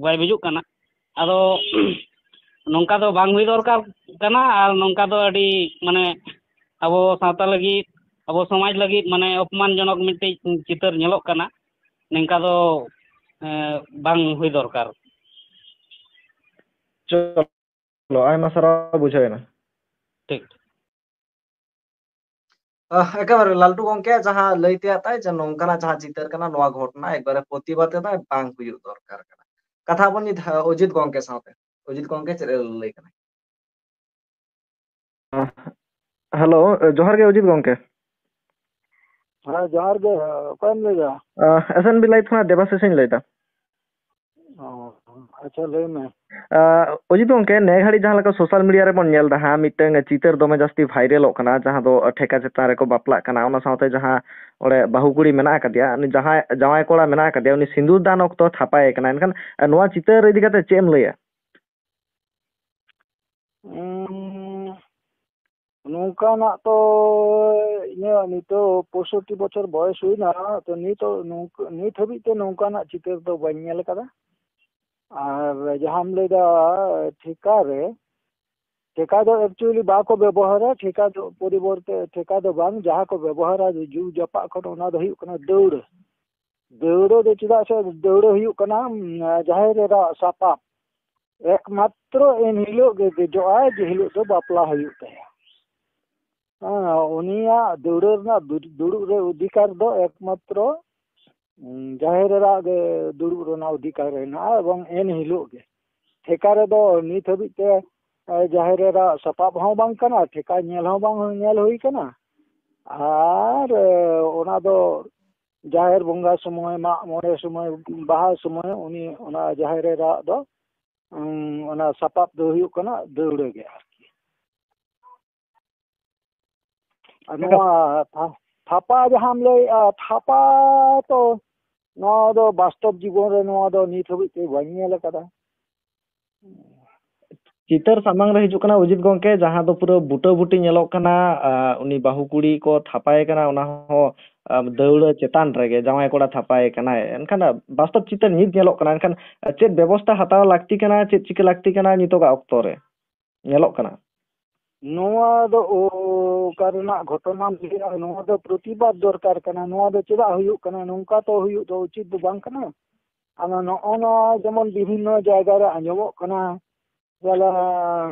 ᱵᱟᱭ ᱵᱩᱡᱩᱜ ᱠᱟᱱᱟ᱾ ᱟᱫᱚ ᱱᱚᱝᱠᱟ ᱫᱚ ᱵᱟᱝ ᱦᱩᱭ ᱫᱚᱨᱠᱟᱨ ᱠᱟᱱᱟ, ᱟᱨ ᱱᱚᱝᱠᱟ ᱫᱚ ᱟᱹᱰᱤ, ᱢᱟᱱᱮ, ᱟᱵᱚ ᱥᱟᱶᱛᱟ ᱞᱟᱹᱜᱤᱫ, ᱟᱵᱚ ᱥᱚᱢᱟᱡᱽ ᱞᱟᱹᱜᱤᱫ, ᱢᱟᱱᱮ, ᱚᱯᱚᱢᱟᱱᱡᱚᱱᱚᱠ ᱢᱤᱫᱴᱤᱡ ᱪᱤᱛᱟᱹᱨ ᱧᱮᱞᱚᱜ ᱠᱟᱱᱟ᱾ ᱱᱚᱝᱠᱟ ᱫᱚ, ᱮ, ᱵᱟᱝ ᱦᱩᱭ ᱫᱚᱨᱠᱟᱨ᱾ ᱪᱚᱞᱚ, ᱟᱭᱢᱟ ᱥᱟᱨᱦᱟᱣ, ᱵᱩᱡᱷᱟᱹᱣ ᱮᱱᱟ᱾ ᱴᱷᱤᱠ᱾ ᱟᱦ, ᱮᱠᱮᱵᱟᱨᱮ ᱞᱟᱞᱴᱩ ᱜᱚᱝᱠᱮ ᱡᱟᱦᱟᱸ ᱞᱟᱹᱭ ᱛᱮᱭᱟᱜ ᱛᱟᱭ ᱡᱮ ᱱᱚᱝᱠᱟᱱᱟᱜ ᱡᱟᱦᱟᱸ ᱪᱤᱛᱟᱹᱨ ᱠᱟᱱᱟ, ᱱᱚᱣᱟ ᱜᱷᱚᱴᱚᱱᱟ ᱮᱠᱵᱟᱨᱮ ᱯᱨᱚᱛᱤᱵᱟᱫ ᱮᱫᱟᱭ, ᱵᱟᱝ ᱦᱩᱭᱩᱜ ᱫᱚᱨᱠᱟᱨ ᱠᱟᱱᱟ᱾ ᱠᱟᱛᱷᱟ ᱵᱚᱱ ᱱᱤᱛ, ᱦᱮᱸ, ᱚᱡᱤᱛ ᱜᱚᱝᱠᱮ ᱥᱟᱶᱛᱮ᱾ ᱚᱡᱤᱛ ᱜᱚᱝᱠᱮ ᱪᱮᱫ ᱮ ᱞᱟᱹᱭ ᱠᱟᱱᱟ? ᱦᱮᱞᱳ, ᱡᱚᱦᱟᱨ ᱜᱮ ᱚᱡᱤᱛ ᱜᱚᱝᱠᱮ᱾ ᱦᱮᱸ, ᱡᱚᱦᱟᱨ ᱜᱮ᱾ ᱚᱠᱚᱭᱮᱢ ᱞᱟᱹᱭᱫᱟ? ᱮᱥ ᱮᱱ ᱵᱤ ᱞᱟᱭᱤᱵᱷ ᱠᱷᱚᱱᱟᱜ ᱫᱮᱵᱟᱥᱤᱥ ᱤᱧ ᱞᱟᱹᱭᱫᱟ᱾ ᱚ, ᱟᱪᱪᱷᱟ, ᱞᱟᱹᱭ ᱢᱮ᱾ ᱚᱡᱤᱛ ᱜᱚᱝᱠᱮ, ᱱᱮ ᱜᱷᱟᱹᱲᱤᱡ ᱡᱟᱦᱟᱸ ᱞᱮᱠᱟ ᱥᱳᱥᱟᱞ ᱢᱤᱰᱤᱭᱟ ᱨᱮᱵᱚᱱ ᱧᱮᱞ ᱮᱫᱟ ᱦᱟᱸᱜ, ᱢᱤᱫᱴᱟᱝ ᱪᱤᱛᱟᱹᱨ ᱫᱚᱢᱮ ᱡᱟᱹᱥᱛᱤ ᱵᱷᱟᱭᱨᱟᱞᱚᱜ ᱠᱟᱱᱟ, ᱡᱟᱦᱟᱸ ᱫᱚ ᱴᱷᱮᱠᱟ ᱪᱮᱛᱟᱱ ᱨᱮᱠᱚ ᱵᱟᱯᱞᱟᱜ ᱠᱟᱱᱟ, ᱚᱱᱟ ᱥᱟᱶᱛᱮ ᱡᱟᱦᱟᱸ ᱚᱸᱰᱮ ᱵᱟᱹᱦᱩ ᱠᱩᱲᱤ ᱢᱮᱱᱟᱜ ᱟᱠᱟᱫᱮᱭᱟ, ᱩᱱᱤ ᱡᱟᱦᱟᱸᱭ ᱡᱟᱶᱟᱭ ᱠᱚᱲᱟ ᱢᱮᱱᱟᱜ ᱟᱠᱟᱫᱮᱭᱟ, ᱩᱱᱤ ᱥᱤᱸᱫᱩᱨ ᱫᱟᱱ ᱚᱠᱛᱚ ᱛᱷᱟᱯᱟᱭᱮ ᱠᱟᱱᱟ᱾ ᱮᱱᱠᱷᱟᱱ ᱱᱚᱣᱟ ᱪᱤᱛᱟᱹᱨ ᱤᱫᱤ ᱠᱟᱛᱮ ᱪᱮᱫ ᱮᱢ ᱞᱟᱹᱭᱟ? ᱩᱸ, ᱱᱚᱝᱠᱟᱱᱟᱜ ᱛᱚ ᱤᱧᱟᱹᱜ ᱱᱤᱛᱚᱜ ᱯᱚᱸᱭᱥᱚᱴᱴᱤ ᱵᱚᱪᱷᱚᱨ ᱵᱚᱭᱮᱥ ᱦᱩᱭᱱᱟ, ᱛᱚ ᱱᱤᱛᱚᱜ ᱱᱚᱝᱠᱟ, ᱱᱤᱛ ᱦᱟᱹᱵᱤᱡ ᱛᱮ ᱱᱚᱝᱠᱟᱱᱟᱜ ᱪᱤᱛᱟᱹᱨ ᱫᱚ ᱵᱟᱹᱧ ᱧᱮᱞ ᱟᱠᱟᱫᱟ᱾ ᱟᱨ ᱡᱟᱦᱟᱸᱢ ᱞᱟᱹᱭᱫᱟ ᱴᱷᱮᱠᱟ ᱨᱮ, ᱴᱷᱮᱠᱟ ᱫᱚ actually ᱵᱟᱠᱚ ᱵᱮᱵᱚᱦᱟᱨᱟ, ᱴᱷᱮᱠᱟ ᱫᱚ ᱯᱚᱨᱤᱵᱚᱨᱛᱮ ᱴᱷᱮᱠᱟ ᱫᱚ ᱵᱟᱝ, ᱡᱟᱦᱟᱸ ᱠᱚ ᱵᱮᱵᱚᱦᱟᱨᱟ ᱡᱩᱜᱽ ᱡᱟᱯᱟᱜ ᱠᱷᱚᱱ, ᱚᱱᱟ ᱫᱚ ᱦᱩᱭᱩᱜ ᱠᱟᱱᱟ ᱫᱟᱹᱣᱲᱟᱹ᱾ ᱫᱟᱹᱣᱲᱟᱹ ᱫᱚ ᱪᱮᱫᱟᱜ ᱥᱮ ᱫᱟᱹᱣᱲᱟᱹ ᱦᱩᱭᱩᱜ ᱠᱟᱱᱟ, ᱩᱸ, ᱡᱟᱦᱮᱨ ᱮᱨᱟᱣᱟᱜ ᱥᱟᱯᱟᱵ᱾ ᱮᱠᱢᱟᱛᱨᱚ ᱮᱱ ᱦᱤᱞᱳᱜ ᱜᱮ ᱫᱮᱡᱚᱜᱼᱟᱭ, ᱡᱮ ᱦᱤᱞᱳᱜ ᱫᱚ ᱵᱟᱯᱞᱟ ᱦᱩᱭᱩᱜ ᱛᱟᱭᱟ᱾ ᱦᱮᱸ, ᱩᱱᱤᱭᱟᱜ ᱫᱟᱹᱣᱲᱟᱹ ᱨᱮᱱᱟᱜ ᱫᱩ-, ᱫᱩᱲᱩᱵ ᱨᱮ ᱚᱫᱷᱤᱠᱟᱨ ᱫᱚ ᱮᱠᱢᱟᱛᱨᱚ, ᱩᱸ, ᱡᱟᱦᱮᱨ ᱮᱨᱟᱣᱟᱜ ᱜᱮ ᱫᱩᱲᱩᱵ ᱨᱮᱱᱟᱜ ᱚᱫᱷᱤᱠᱟᱨ ᱦᱮᱱᱟᱜᱼᱟ, ᱮᱵᱚᱝ ᱮᱱ ᱦᱤᱞᱳᱜ ᱜᱮ᱾ ᱴᱷᱮᱠᱟ ᱨᱮᱫᱚ ᱱᱤᱛ ᱦᱟᱹᱵᱤᱡ ᱛᱮ, ᱮ, ᱡᱟᱦᱮᱨ ᱮᱨᱟᱣᱟᱜ ᱥᱟᱯᱟᱵ ᱦᱚᱸ ᱵᱟᱝ ᱠᱟᱱᱟ, ᱴᱷᱮᱠᱟ ᱧᱮᱞ ᱦᱚᱸ ᱵᱟᱝ ᱧᱮᱞ ᱦᱩᱭ ᱠᱟᱱᱟ᱾ ᱟᱨ, ᱮ, ᱚᱱᱟ ᱫᱚ ᱡᱟᱦᱮᱨ ᱵᱚᱸᱜᱟ ᱥᱚᱢᱚᱭ, ᱢᱟᱜ ᱢᱚᱬᱮ ᱥᱚᱢᱚᱭ, ᱵᱟᱦᱟ ᱥᱚᱢᱚᱭ ᱩᱱᱤ ᱚᱱᱟ ᱡᱟᱦᱮᱨ ᱮᱨᱟᱣᱟᱜ ᱫᱚ, ᱩᱸ, ᱚᱱᱟ ᱥᱟᱯᱟᱵ ᱫᱚ ᱦᱩᱭᱩᱜ ᱠᱟᱱᱟ ᱫᱟᱹᱣᱲᱟᱹ ᱜᱮ ᱟᱨᱠᱤ᱾ ᱟᱨ ᱱᱚᱣᱟ ᱛᱷᱟ-, ᱛᱷᱟᱯᱟ ᱡᱟᱦᱟᱸᱢ ᱞᱟᱹᱭᱮᱜᱼᱟ, ᱛᱷᱟᱯᱟ ᱛᱚ ᱱᱚᱣᱟ ᱫᱚ ᱵᱟᱥᱛᱚᱵ ᱡᱤᱵᱚᱱ ᱨᱮ ᱱᱚᱣᱟ ᱫᱚ ᱱᱤᱛ ᱦᱟᱹᱵᱤᱡ ᱛᱮ ᱵᱟᱹᱧ ᱧᱮᱞ ᱟᱠᱟᱫᱟ᱾ ᱪᱤᱛᱟᱹᱨ ᱥᱟᱢᱟᱝ ᱨᱮ ᱦᱤᱡᱩᱜ ᱠᱟᱱᱟ ᱚᱡᱤᱛ ᱜᱚᱝᱠᱮ, ᱡᱟᱦᱟᱸ ᱫᱚ ᱯᱩᱨᱟᱹ ᱵᱩᱴᱟᱹ ᱵᱩᱴᱤ ᱧᱮᱞᱚᱜ ᱠᱟᱱᱟ, ᱟᱨ ᱩᱱᱤ ᱵᱟᱹᱦᱩ ᱠᱩᱲᱤ ᱠᱚ ᱛᱷᱟᱯᱟᱭ ᱠᱟᱱᱟ, ᱚᱱᱟ ᱦᱚᱸ, ᱟᱨ ᱫᱟᱹᱣᱲᱟᱹ ᱪᱮᱛᱟᱱ ᱨᱮᱜᱮ ᱡᱟᱶᱟᱭ ᱠᱚᱲᱟ ᱛᱷᱟᱯᱟᱭ ᱠᱟᱱᱟᱭ᱾ ᱮᱱᱠᱷᱟᱱ, ᱟᱨ ᱵᱟᱥᱛᱚᱵ ᱪᱤᱛᱟᱹᱨ ᱧᱤᱛ ᱧᱮᱞᱚᱜ ᱠᱟᱱᱟ᱾ ᱮᱱᱠᱷᱟᱱ, ᱟᱨ ᱪᱮᱫ ᱵᱮᱵᱚᱥᱛᱷᱟ ᱦᱟᱛᱟᱣ ᱞᱟᱹᱠᱛᱤ ᱠᱟᱱᱟ, ᱪᱮᱫ ᱪᱤᱠᱟᱹ ᱞᱟᱹᱠᱛᱤ ᱠᱟᱱᱟ ᱱᱤᱛᱚᱜᱟᱜ ᱚᱠᱛᱚ ᱨᱮ ᱧᱮᱞᱚᱜ ᱠᱟᱱᱟ? ᱱᱚᱣᱟ ᱫᱚ ᱚᱠᱟ ᱨᱮᱱᱟᱜ ᱜᱷᱚᱴᱚᱱᱟᱢ ᱞᱟᱹᱭᱟ? ᱱᱚᱣᱟ ᱫᱚ ᱯᱨᱚᱛᱤᱵᱟᱫ ᱫᱚᱨᱠᱟᱨ ᱠᱟᱱᱟ᱾ ᱱᱚᱣᱟ ᱫᱚ ᱪᱮᱫᱟᱜ ᱦᱩᱭᱩᱜ ᱠᱟᱱᱟ? ᱱᱚᱝᱠᱟ ᱛᱚ ᱦᱩᱭᱩᱜ ᱫᱚ ᱩᱪᱤᱛ ᱫᱚ ᱵᱟᱝ ᱠᱟᱱᱟ᱾ ᱟᱫᱚ ᱱᱚᱜᱼᱚ ᱱᱚᱣᱟ ᱡᱮᱢᱚᱱ ᱵᱤᱵᱷᱤᱱᱱᱚ ᱡᱟᱭᱜᱟ ᱨᱮ ᱟᱸᱡᱚᱢᱚᱜ ᱠᱟᱱᱟ, ᱡᱟᱞᱟ,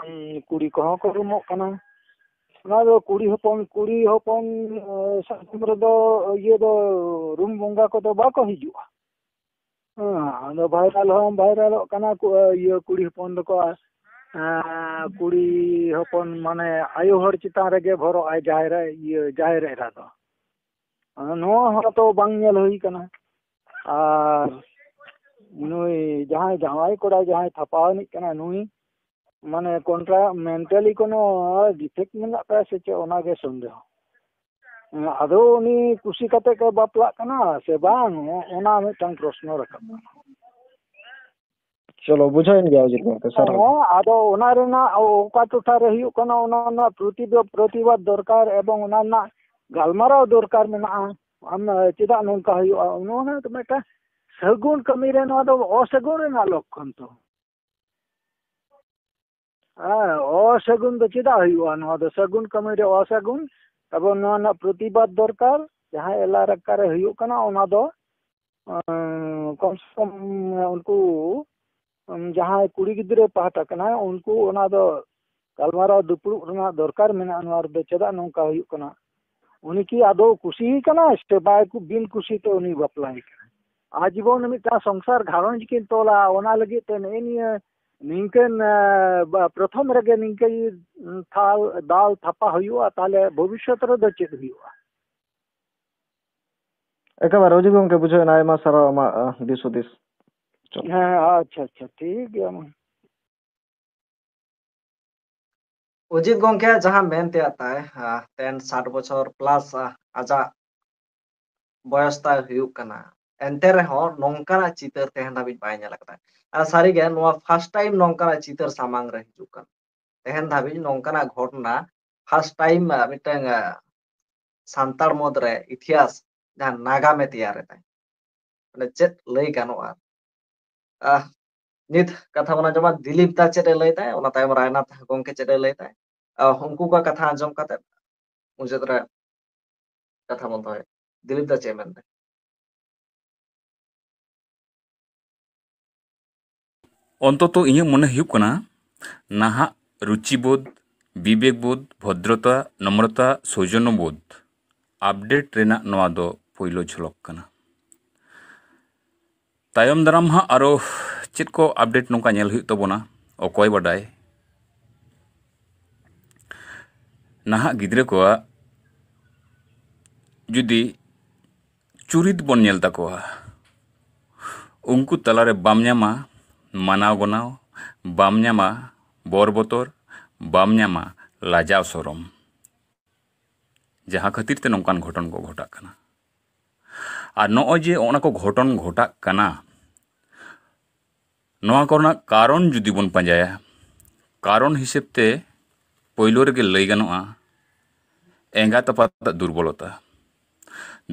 ᱩᱸ, ᱠᱩᱲᱤ ᱠᱚᱦᱚᱸ ᱠᱚ ᱨᱩᱢᱚᱜ ᱠᱟᱱᱟ᱾ ᱚᱱᱟ ᱫᱚ ᱠᱩᱲᱤ ᱦᱚᱯᱚᱱ, ᱠᱩᱲᱤ ᱦᱚᱯᱚᱱ, ᱮ, ᱥᱟᱫᱚᱢ ᱨᱮᱫᱚ ᱤᱭᱟᱹ ᱫᱚ ᱨᱩᱢ ᱵᱚᱸᱜᱟ ᱠᱚᱫᱚ ᱵᱟᱠᱚ ᱦᱤᱡᱩᱜᱼᱟ᱾ ᱦᱮᱸ, ᱟᱫᱚ ᱵᱷᱟᱭᱨᱟᱞ ᱦᱚᱸ ᱵᱷᱟᱭᱨᱟᱞᱚᱜ ᱠᱟᱱᱟ ᱠᱚ, ᱤᱭᱟᱹ, ᱠᱩᱲᱤ ᱦᱚᱯᱚᱱ ᱫᱚᱠᱚ, ᱮᱸ, ᱠᱩᱲᱤ ᱦᱚᱯᱚᱱ ᱢᱟᱱᱮ ᱟᱭᱳ ᱦᱚᱲ ᱪᱮᱛᱟᱱ ᱨᱮᱜᱮ ᱵᱷᱚᱨᱚᱜᱼᱟᱭ ᱡᱟᱦᱮᱨ, ᱤᱭᱟᱹ, ᱡᱟᱦᱮᱨ ᱮᱨᱟ ᱫᱚ᱾ ᱱᱚᱣᱟ ᱦᱚᱸ ᱛᱚ ᱵᱟᱝ ᱧᱮᱞ ᱦᱩᱭ ᱠᱟᱱᱟ᱾ ᱟᱨ ᱱᱩᱭ ᱡᱟᱦᱟᱸᱭ ᱡᱟᱶᱟᱭ ᱠᱚᱲᱟ, ᱡᱟᱦᱟᱸᱭ ᱛᱷᱟᱯᱟ ᱟᱹᱱᱤᱡ ᱠᱟᱱᱟ, ᱱᱩᱭ ᱢᱟᱱᱮ ᱠᱚᱱᱴᱨᱟ ᱢᱮᱱᱴᱟᱞᱤ ᱠᱳᱱᱳ ᱰᱤᱯᱷᱮᱠᱴ ᱢᱮᱱᱟᱜ ᱛᱟᱭᱟ ᱥᱮ ᱪᱮᱫ, ᱚᱱᱟᱜᱮ ᱥᱚᱱᱫᱮᱦᱚ᱾ ᱟᱫᱚ ᱩᱱᱤ ᱠᱩᱥᱤ ᱠᱟᱛᱮ ᱠᱚ ᱵᱟᱯᱞᱟᱜ ᱠᱟᱱᱟ ᱥᱮ ᱵᱟᱝ, ᱚᱱᱟ ᱢᱤᱫᱴᱟᱝ ᱯᱨᱚᱥᱱᱚ ᱨᱟᱠᱟᱵ ᱠᱟᱱᱟ᱾ ᱪᱚᱞᱚ, ᱵᱩᱡᱷᱟᱹᱣᱮᱱ ᱜᱮᱭᱟ ᱚᱡᱤᱛ ᱜᱚᱢᱠᱮ, ᱥᱟᱨᱦᱟᱣ᱾ ᱦᱮᱸ, ᱟᱫᱚ ᱚᱱᱟ ᱨᱮᱱᱟᱜ ᱚᱠᱟ ᱴᱚᱴᱷᱟ ᱨᱮ ᱦᱩᱭᱩᱜ ᱠᱟᱱᱟ, ᱚᱱᱟ ᱨᱮᱱᱟᱜ ᱯᱨᱚᱛᱤᱵᱟᱫ, ᱯᱨᱚᱛᱤᱵᱟᱫ ᱫᱚᱨᱠᱟᱨ ᱮᱵᱚᱝ ᱚᱱᱟ ᱨᱮᱱᱟᱜ ᱜᱟᱞᱢᱟᱨᱟᱣ ᱫᱚᱨᱠᱟᱨ ᱢᱮᱱᱟᱜᱼᱟ᱾ ᱟᱢ ᱪᱮᱫᱟᱜ ᱱᱚᱝᱠᱟ ᱦᱩᱭᱩᱜᱼᱟ, ᱚᱱᱟ ᱨᱮᱱᱟᱜ ᱢᱤᱫᱴᱟᱝ ᱥᱟᱹᱜᱩᱱ ᱠᱟᱹᱢᱤ ᱨᱮ ᱱᱚᱣᱟ ᱫᱚ ᱚᱥᱟᱹᱜᱩᱱ ᱨᱮᱱᱟᱜ ᱞᱚᱠᱠᱷᱚᱱ ᱛᱚ᱾ ᱦᱮᱸ, ᱚᱥᱟᱹᱜᱩᱱ ᱫᱚ ᱪᱮᱫᱟᱜ ᱦᱩᱭᱩᱜᱼᱟ? ᱱᱚᱣᱟ ᱫᱚ ᱥᱟᱹᱜᱩᱱ ᱠᱟᱹᱢᱤ ᱨᱮ ᱚᱥᱟᱹᱜᱩᱱ, ᱮᱵᱚᱝ ᱱᱚᱣᱟ ᱨᱮᱱᱟᱜ ᱯᱨᱚᱛᱤᱵᱟᱫ ᱫᱚᱨᱠᱟᱨ᱾ ᱡᱟᱦᱟᱸ ᱮᱞᱟᱠᱟ ᱨᱮ ᱦᱩᱭᱩᱜ ᱠᱟᱱᱟ, ᱚᱱᱟ ᱫᱚ, ᱮᱸ, ᱠᱚᱢ ᱥᱮ ᱠᱚᱢ ᱩᱱᱠᱩ, ᱩᱸ, ᱡᱟᱦᱟᱸᱭ ᱠᱩᱲᱤ ᱜᱤᱫᱽᱨᱟᱹ ᱯᱟᱦᱴᱟ ᱠᱟᱱᱟᱭ, ᱩᱱᱠᱩ ᱚᱱᱟ ᱫᱚ ᱜᱟᱞᱢᱟᱨᱟᱣ ᱫᱩᱯᱲᱩᱵ ᱨᱮᱱᱟᱜ ᱫᱚᱨᱠᱟᱨ ᱢᱮᱱᱟᱜᱼᱟ᱾ ᱱᱚᱣᱟ ᱨᱮᱫᱚ ᱪᱮᱫᱟᱜ ᱱᱚᱝᱠᱟ ᱦᱩᱭᱩᱜ ᱠᱟᱱᱟ? ᱩᱱᱤ ᱠᱤ ᱟᱫᱚ ᱠᱩᱥᱤ ᱠᱟᱱᱟᱭ ᱥᱮ ᱵᱟᱭ ᱠᱩ-, ᱵᱤᱱ ᱠᱩᱥᱤ ᱛᱮ ᱩᱱᱤ ᱵᱟᱯᱞᱟᱭᱮ ᱠᱟᱱᱟ? ᱟᱡᱤᱵᱚᱱ ᱢᱤᱫᱴᱟᱝ ᱥᱚᱝᱥᱟᱨ ᱜᱷᱟᱨᱚᱸᱡᱽ ᱠᱤᱱ ᱛᱚᱞᱟ, ᱚᱱᱟ ᱞᱟᱹᱜᱤᱫ ᱛᱮ ᱱᱮᱜᱼᱮ ᱱᱤᱭᱟᱹ ᱱᱤᱝᱠᱟᱹᱱ, ᱮ, ᱵᱟ-, ᱯᱨᱚᱛᱷᱚᱢ ᱨᱮᱜᱮ ᱱᱤᱝᱠᱟᱹ ᱛᱷᱟᱞ, ᱫᱟᱞ ᱛᱷᱟᱯᱟ ᱦᱩᱭᱩᱜᱼᱟ, ᱛᱟᱦᱞᱮ ᱵᱷᱚᱵᱤᱥᱥᱚᱛ ᱨᱮᱫᱚ ᱪᱮᱫ ᱦᱩᱭᱩᱜᱼᱟ? ᱮᱠᱮᱵᱟᱨᱮ ᱚᱡᱤᱛ ᱜᱚᱢᱠᱮ, ᱵᱩᱡᱷᱟᱹᱣ ᱮᱱᱟ, ᱟᱭᱢᱟ ᱥᱟᱨᱦᱟᱣ ᱟᱢᱟᱜ, ᱟ, ᱫᱤᱥ ᱦᱩᱫᱤᱥ᱾ ᱪᱚᱞᱚ᱾ ᱦᱮᱸ, ᱟᱪᱪᱷᱟ, ᱟᱪᱪᱷᱟ, ᱴᱷᱤᱠ ᱜᱮᱭᱟ ᱢᱟ᱾ ᱚᱡᱤᱛ ᱜᱚᱢᱠᱮ ᱡᱟᱦᱟᱸ ᱢᱮᱱ ᱛᱮᱭᱟᱜ ᱛᱟᱭ, ᱟ, ᱛᱮᱦᱮᱧ ᱥᱟᱴ ᱵᱚᱪᱷᱚᱨ plus, ᱟ, ᱟᱡᱟᱜ ᱵᱚᱭᱚᱥ ᱛᱟᱭ ᱦᱩᱭᱩᱜ ᱠᱟᱱᱟ, ᱮᱱᱛᱮ ᱨᱮᱦᱚᱸ ᱱᱚᱝᱠᱟᱱᱟᱜ ᱪᱤᱛᱟᱹᱨ ᱛᱮᱦᱮᱧ ᱫᱷᱟᱹᱵᱤᱡ ᱵᱟᱭ ᱧᱮᱞ ᱟᱠᱟᱫᱟ᱾ ᱟᱨ ᱥᱟᱹᱨᱤᱜᱮ ᱱᱚᱣᱟ first time ᱱᱚᱝᱠᱟᱱᱟᱜ ᱪᱤᱛᱟᱹᱨ ᱥᱟᱢᱟᱝ ᱨᱮ ᱦᱤᱡᱩᱜ ᱠᱟᱱᱟ᱾ ᱛᱮᱦᱮᱧ ᱫᱷᱟᱹᱵᱤᱡ ᱱᱚᱝᱠᱟᱱᱟᱜ ᱜᱷᱚᱴᱚᱱᱟ first time, ᱟᱸ, ᱢᱤᱫᱴᱟᱝ, ᱟᱸ, ᱥᱟᱱᱛᱟᱲ ᱢᱩᱫᱽ ᱨᱮ ᱤᱛᱤᱦᱟᱥ ᱡᱟᱦᱟᱸ ᱱᱟᱜᱟᱢᱮ ᱛᱮᱭᱟᱨ ᱮᱫᱟᱭ᱾ ᱢᱟᱱᱮ ᱪᱮᱫ ᱞᱟᱹᱭ ᱜᱟᱱᱚᱜᱼᱟ? ᱟᱦ, ᱱᱤᱛ ᱠᱟᱛᱷᱟ ᱵᱚᱱ ᱟᱸᱡᱚᱢᱟ ᱫᱤᱞᱤᱯ ᱫᱟ ᱪᱮᱫ ᱮ ᱞᱟᱹᱭ ᱫᱟᱭ, ᱚᱱᱟ ᱛᱟᱭᱚᱢ ᱨᱟᱭᱱᱟᱛᱷ ᱜᱚᱢᱠᱮ ᱪᱮᱫ ᱮ ᱞᱟᱹᱭ ᱫᱟᱭ᱾ ᱟᱦ, ᱩᱱᱠᱩ ᱠᱚᱣᱟᱜ ᱠᱟᱛᱷᱟ ᱟᱸᱡᱚᱢ ᱠᱟᱛᱮ ᱢᱩᱪᱟᱹᱫ ᱨᱮ ᱠᱟᱛᱷᱟ ᱵᱚᱱ ᱫᱚᱦᱚᱭᱟ᱾ ᱫᱤᱞᱤᱯ ᱫᱟ ᱪᱮᱫ ᱮ ᱢᱮᱱ ᱫᱟᱭ? ᱚᱱᱛᱚᱛᱚ ᱤᱧᱟᱹᱜ ᱢᱚᱱᱮ ᱦᱩᱭᱩᱜ ᱠᱟᱱᱟ, ᱱᱟᱦᱟᱜ ᱨᱩᱪᱤᱵᱳᱫᱷ, ᱵᱤᱵᱮᱠᱵᱳᱫᱷ, ᱵᱷᱚᱫᱨᱚᱛᱟ, ᱱᱚᱢᱨᱚᱛᱟ, ᱥᱳᱡᱚᱱᱚᱵᱳᱫᱷ update ᱨᱮᱱᱟᱜ ᱱᱚᱣᱟ ᱫᱚ ᱯᱳᱭᱞᱳ ᱡᱷᱚᱞᱚᱠ ᱠᱟᱱᱟ᱾ ᱛᱟᱭᱚᱢ ᱫᱟᱨᱟᱢ ᱦᱟᱸᱜ ᱟᱨᱚ ᱪᱮᱫ ᱠᱚ update ᱱᱚᱝᱠᱟ ᱧᱮᱞ ᱦᱩᱭᱩᱜ ᱛᱟᱵᱚᱱᱟ, ᱚᱠᱚᱭ ᱵᱟᱰᱟᱭ᱾ ᱱᱟᱦᱟᱜ ᱜᱤᱫᱽᱨᱟᱹ ᱠᱚᱣᱟᱜ ᱡᱩᱫᱤ ᱪᱩᱨᱤᱛ ᱵᱚᱱ ᱧᱮᱞ ᱛᱟᱠᱚᱣᱟ, ᱩᱱᱠᱩ ᱛᱟᱞᱟᱨᱮ ᱵᱟᱢ ᱧᱟᱢᱟ ᱢᱟᱱᱟᱣ ᱜᱚᱱᱟᱣ, ᱵᱟᱢ ᱧᱟᱢᱟ ᱵᱚᱨ ᱵᱚᱛᱚᱨ, ᱵᱟᱢ ᱧᱟᱢᱟ ᱞᱟᱡᱟᱣ ᱥᱚᱨᱚᱢ᱾ ᱡᱟᱦᱟᱸ ᱠᱷᱟᱹᱛᱤᱨ ᱛᱮ ᱱᱚᱝᱠᱟᱱ ᱜᱷᱚᱴᱚᱱ ᱠᱚ ᱜᱷᱚᱴᱟᱜ ᱠᱟᱱᱟ᱾ ᱟᱨ ᱱᱚᱜᱼᱚᱭ ᱡᱮ ᱚᱱᱟ ᱠᱚ ᱜᱷᱚᱴᱚᱱ ᱜᱷᱚᱴᱟᱜ ᱠᱟᱱᱟ, ᱱᱚᱣᱟ ᱠᱚᱨᱮᱱᱟᱜ ᱠᱟᱨᱚᱱ ᱡᱩᱫᱤ ᱵᱚᱱ ᱯᱟᱸᱡᱟᱭᱟ, ᱠᱟᱨᱚᱱ ᱦᱤᱥᱟᱹᱵ ᱛᱮ ᱯᱳᱭᱞᱳ ᱨᱮᱜᱮ ᱞᱟᱹᱭ ᱜᱟᱱᱚᱜᱼᱟ ᱮᱸᱜᱟᱛ ᱟᱯᱟᱛᱟᱜ ᱫᱩᱨᱵᱚᱞᱚᱛᱟ᱾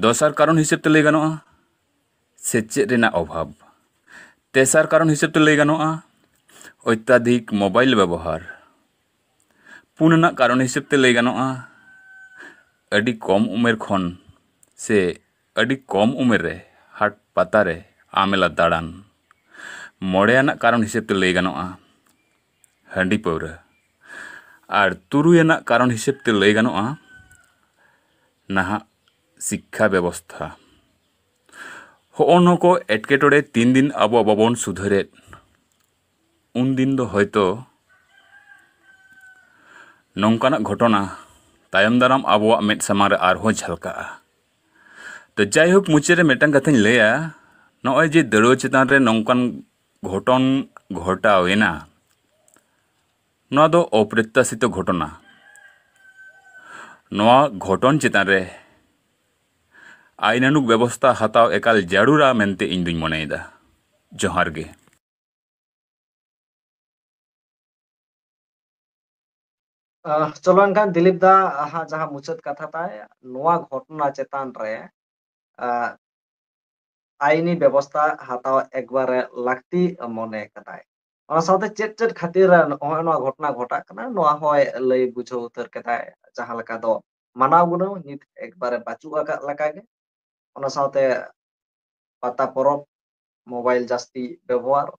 ᱫᱚᱥᱟᱨ ᱠᱟᱨᱚᱱ ᱦᱤᱥᱟᱹᱵ ᱛᱮ ᱞᱟᱹᱭ ᱜᱟᱱᱚᱜᱼᱟ ᱥᱮᱪᱮᱫ ᱨᱮᱱᱟᱜ ᱚᱵᱷᱟᱵᱽ᱾ ᱛᱮᱥᱟᱨ ᱠᱟᱨᱚᱱ ᱦᱤᱥᱟᱹᱵ ᱛᱮ ᱞᱟᱹᱭ ᱜᱟᱱᱚᱜᱼᱟ ᱚᱛᱭᱟᱫᱷᱤᱠ ᱢᱳᱵᱟᱭᱤᱞ ᱵᱮᱵᱚᱦᱟᱨ᱾ ᱯᱩᱱ ᱟᱱᱟᱜ ᱠᱟᱨᱚᱱ ᱦᱤᱥᱟᱹᱵ ᱛᱮ ᱞᱟᱹᱭ ᱜᱟᱱᱚᱜᱼᱟ ᱟᱹᱰᱤ ᱠᱚᱢ ᱩᱢᱮᱨ ᱠᱷᱚᱱ ᱥᱮ ᱟᱹᱰᱤ ᱠᱚᱢ ᱩᱢᱮᱨ ᱨᱮ ᱦᱟᱴ ᱯᱟᱛᱟ ᱨᱮ ᱟᱢᱮᱞᱟ ᱫᱟᱬᱟᱱ᱾ ᱢᱚᱬᱮ ᱟᱱᱟᱜ ᱠᱟᱨᱚᱱ ᱦᱤᱥᱟᱹᱵ ᱛᱮ ᱞᱟᱹᱭ ᱜᱟᱱᱚᱜᱼᱟ ᱦᱟᱺᱰᱤ ᱯᱟᱹᱣᱨᱟᱹ᱾ ᱟᱨ ᱛᱩᱨᱩᱭ ᱟᱱᱟᱜ ᱠᱟᱨᱚᱱ ᱦᱤᱥᱟᱹᱵ ᱛᱮ ᱞᱟᱹᱭ ᱜᱟᱱᱚᱜᱼᱟ ᱱᱟᱦᱟᱜ ᱥᱤᱠᱠᱷᱟ ᱵᱮᱵᱚᱥᱛᱷᱟ᱾ ᱦᱚᱸᱜᱼᱚ ᱱᱚᱣᱟ ᱠᱚ ᱮᱴᱠᱮᱴᱚᱬᱮ ᱛᱤᱱ ᱫᱤᱱ ᱟᱵᱚ ᱵᱟᱵᱚᱱ ᱥᱩᱫᱷᱟᱹᱨᱮᱫ, ᱩᱱ ᱫᱤᱱ ᱫᱚ ᱦᱚᱭᱛᱚ ᱱᱚᱝᱠᱟᱱᱟᱜ ᱜᱷᱚᱴᱚᱱᱟ ᱛᱟᱭᱚᱢ ᱫᱟᱨᱟᱢ ᱟᱵᱚᱣᱟᱜ ᱢᱮᱫ ᱥᱟᱢᱟᱝ ᱨᱮ ᱟᱨᱦᱚᱸ ᱡᱷᱟᱞᱠᱟᱜᱼᱟ᱾ ᱛᱚ ᱡᱟᱭᱦᱳᱠ, ᱢᱩᱪᱟᱹᱫ ᱨᱮ ᱢᱤᱫᱴᱟᱝ ᱠᱟᱛᱷᱟᱧ ᱞᱟᱹᱭᱟ, ᱱᱚᱜᱼᱚᱭ ᱡᱮ ᱫᱟᱹᱲᱣᱟᱹ ᱪᱮᱛᱟᱱ ᱨᱮ ᱱᱚᱝᱠᱟᱱ ᱜᱷᱚᱴᱚᱱ ᱜᱷᱚᱴᱟᱣ ᱮᱱᱟ, ᱱᱚᱣᱟ ᱫᱚ ᱚᱯᱨᱚᱛᱛᱟᱥᱤᱛᱚ ᱜᱷᱚᱴᱚᱱᱟ᱾ ᱱᱚᱣᱟ ᱜᱷᱚᱴᱚᱱ ᱪᱮᱛᱟᱱ ᱨᱮ ᱟᱭᱤᱱᱟᱱᱩᱜ ᱵᱮᱵᱚᱥᱛᱟ ᱦᱟᱛᱟᱣ ᱮᱠᱟᱞ ᱡᱟᱹᱨᱩᱲᱟ ᱢᱮᱱᱛᱮ ᱤᱧ ᱫᱩᱧ ᱢᱚᱱᱮᱭᱮᱫᱟ᱾ ᱡᱚᱦᱟᱨ ᱜᱮ᱾ ᱟᱦ, ᱪᱚᱞᱚ ᱮᱱᱠᱷᱟᱱ ᱫᱤᱞᱤᱯ ᱫᱟ, ᱟᱦᱟᱜ ᱡᱟᱦᱟᱸ ᱢᱩᱪᱟᱹᱫ ᱠᱟᱛᱷᱟ ᱛᱟᱭ, ᱱᱚᱣᱟ ᱜᱷᱚᱴᱚᱱᱟ ᱪᱮᱛᱟᱱ ᱨᱮ, ᱟᱦ, ᱟᱭᱤᱱᱤ ᱵᱮᱵᱚᱥᱛᱟ ᱦᱟᱛᱟᱣ ᱮᱠᱵᱟᱨᱮ ᱞᱟᱹᱠᱛᱤ ᱢᱚᱱᱮ ᱠᱟᱫᱟᱭ᱾ ᱚᱱᱟ ᱥᱟᱶᱛᱮ ᱪᱮᱫ ᱪᱮᱫ ᱠᱷᱟᱹᱛᱤᱨ ᱱᱚᱜᱼᱚᱭ ᱱᱚᱣᱟ ᱜᱷᱚᱴᱚᱱᱟ ᱜᱷᱚᱴᱟᱜ ᱠᱟᱱᱟ, ᱱᱚᱣᱟ ᱦᱚᱸᱭ ᱞᱟᱹᱭ ᱵᱩᱡᱷᱟᱹᱣ ᱩᱛᱟᱹᱨ ᱠᱮᱫᱟᱭ, ᱡᱟᱦᱟᱸ ᱞᱮᱠᱟ ᱫᱚ ᱢᱟᱱᱟᱣ ᱜᱩᱱᱟᱹᱣ ᱱᱤᱛ ᱮᱠᱵᱟᱨᱮ ᱵᱟᱹᱪᱩᱜ ᱟᱠᱟᱫ ᱞᱮᱠᱟᱜᱮ᱾ ᱚᱱᱟ ᱥᱟᱶᱛᱮ ᱯᱟᱛᱟ ᱯᱚᱨᱚᱵᱽ, ᱢᱳᱵᱟᱭᱤᱞ ᱡᱟᱹᱥᱛᱤ ᱵᱮᱵᱚᱦᱟᱨ,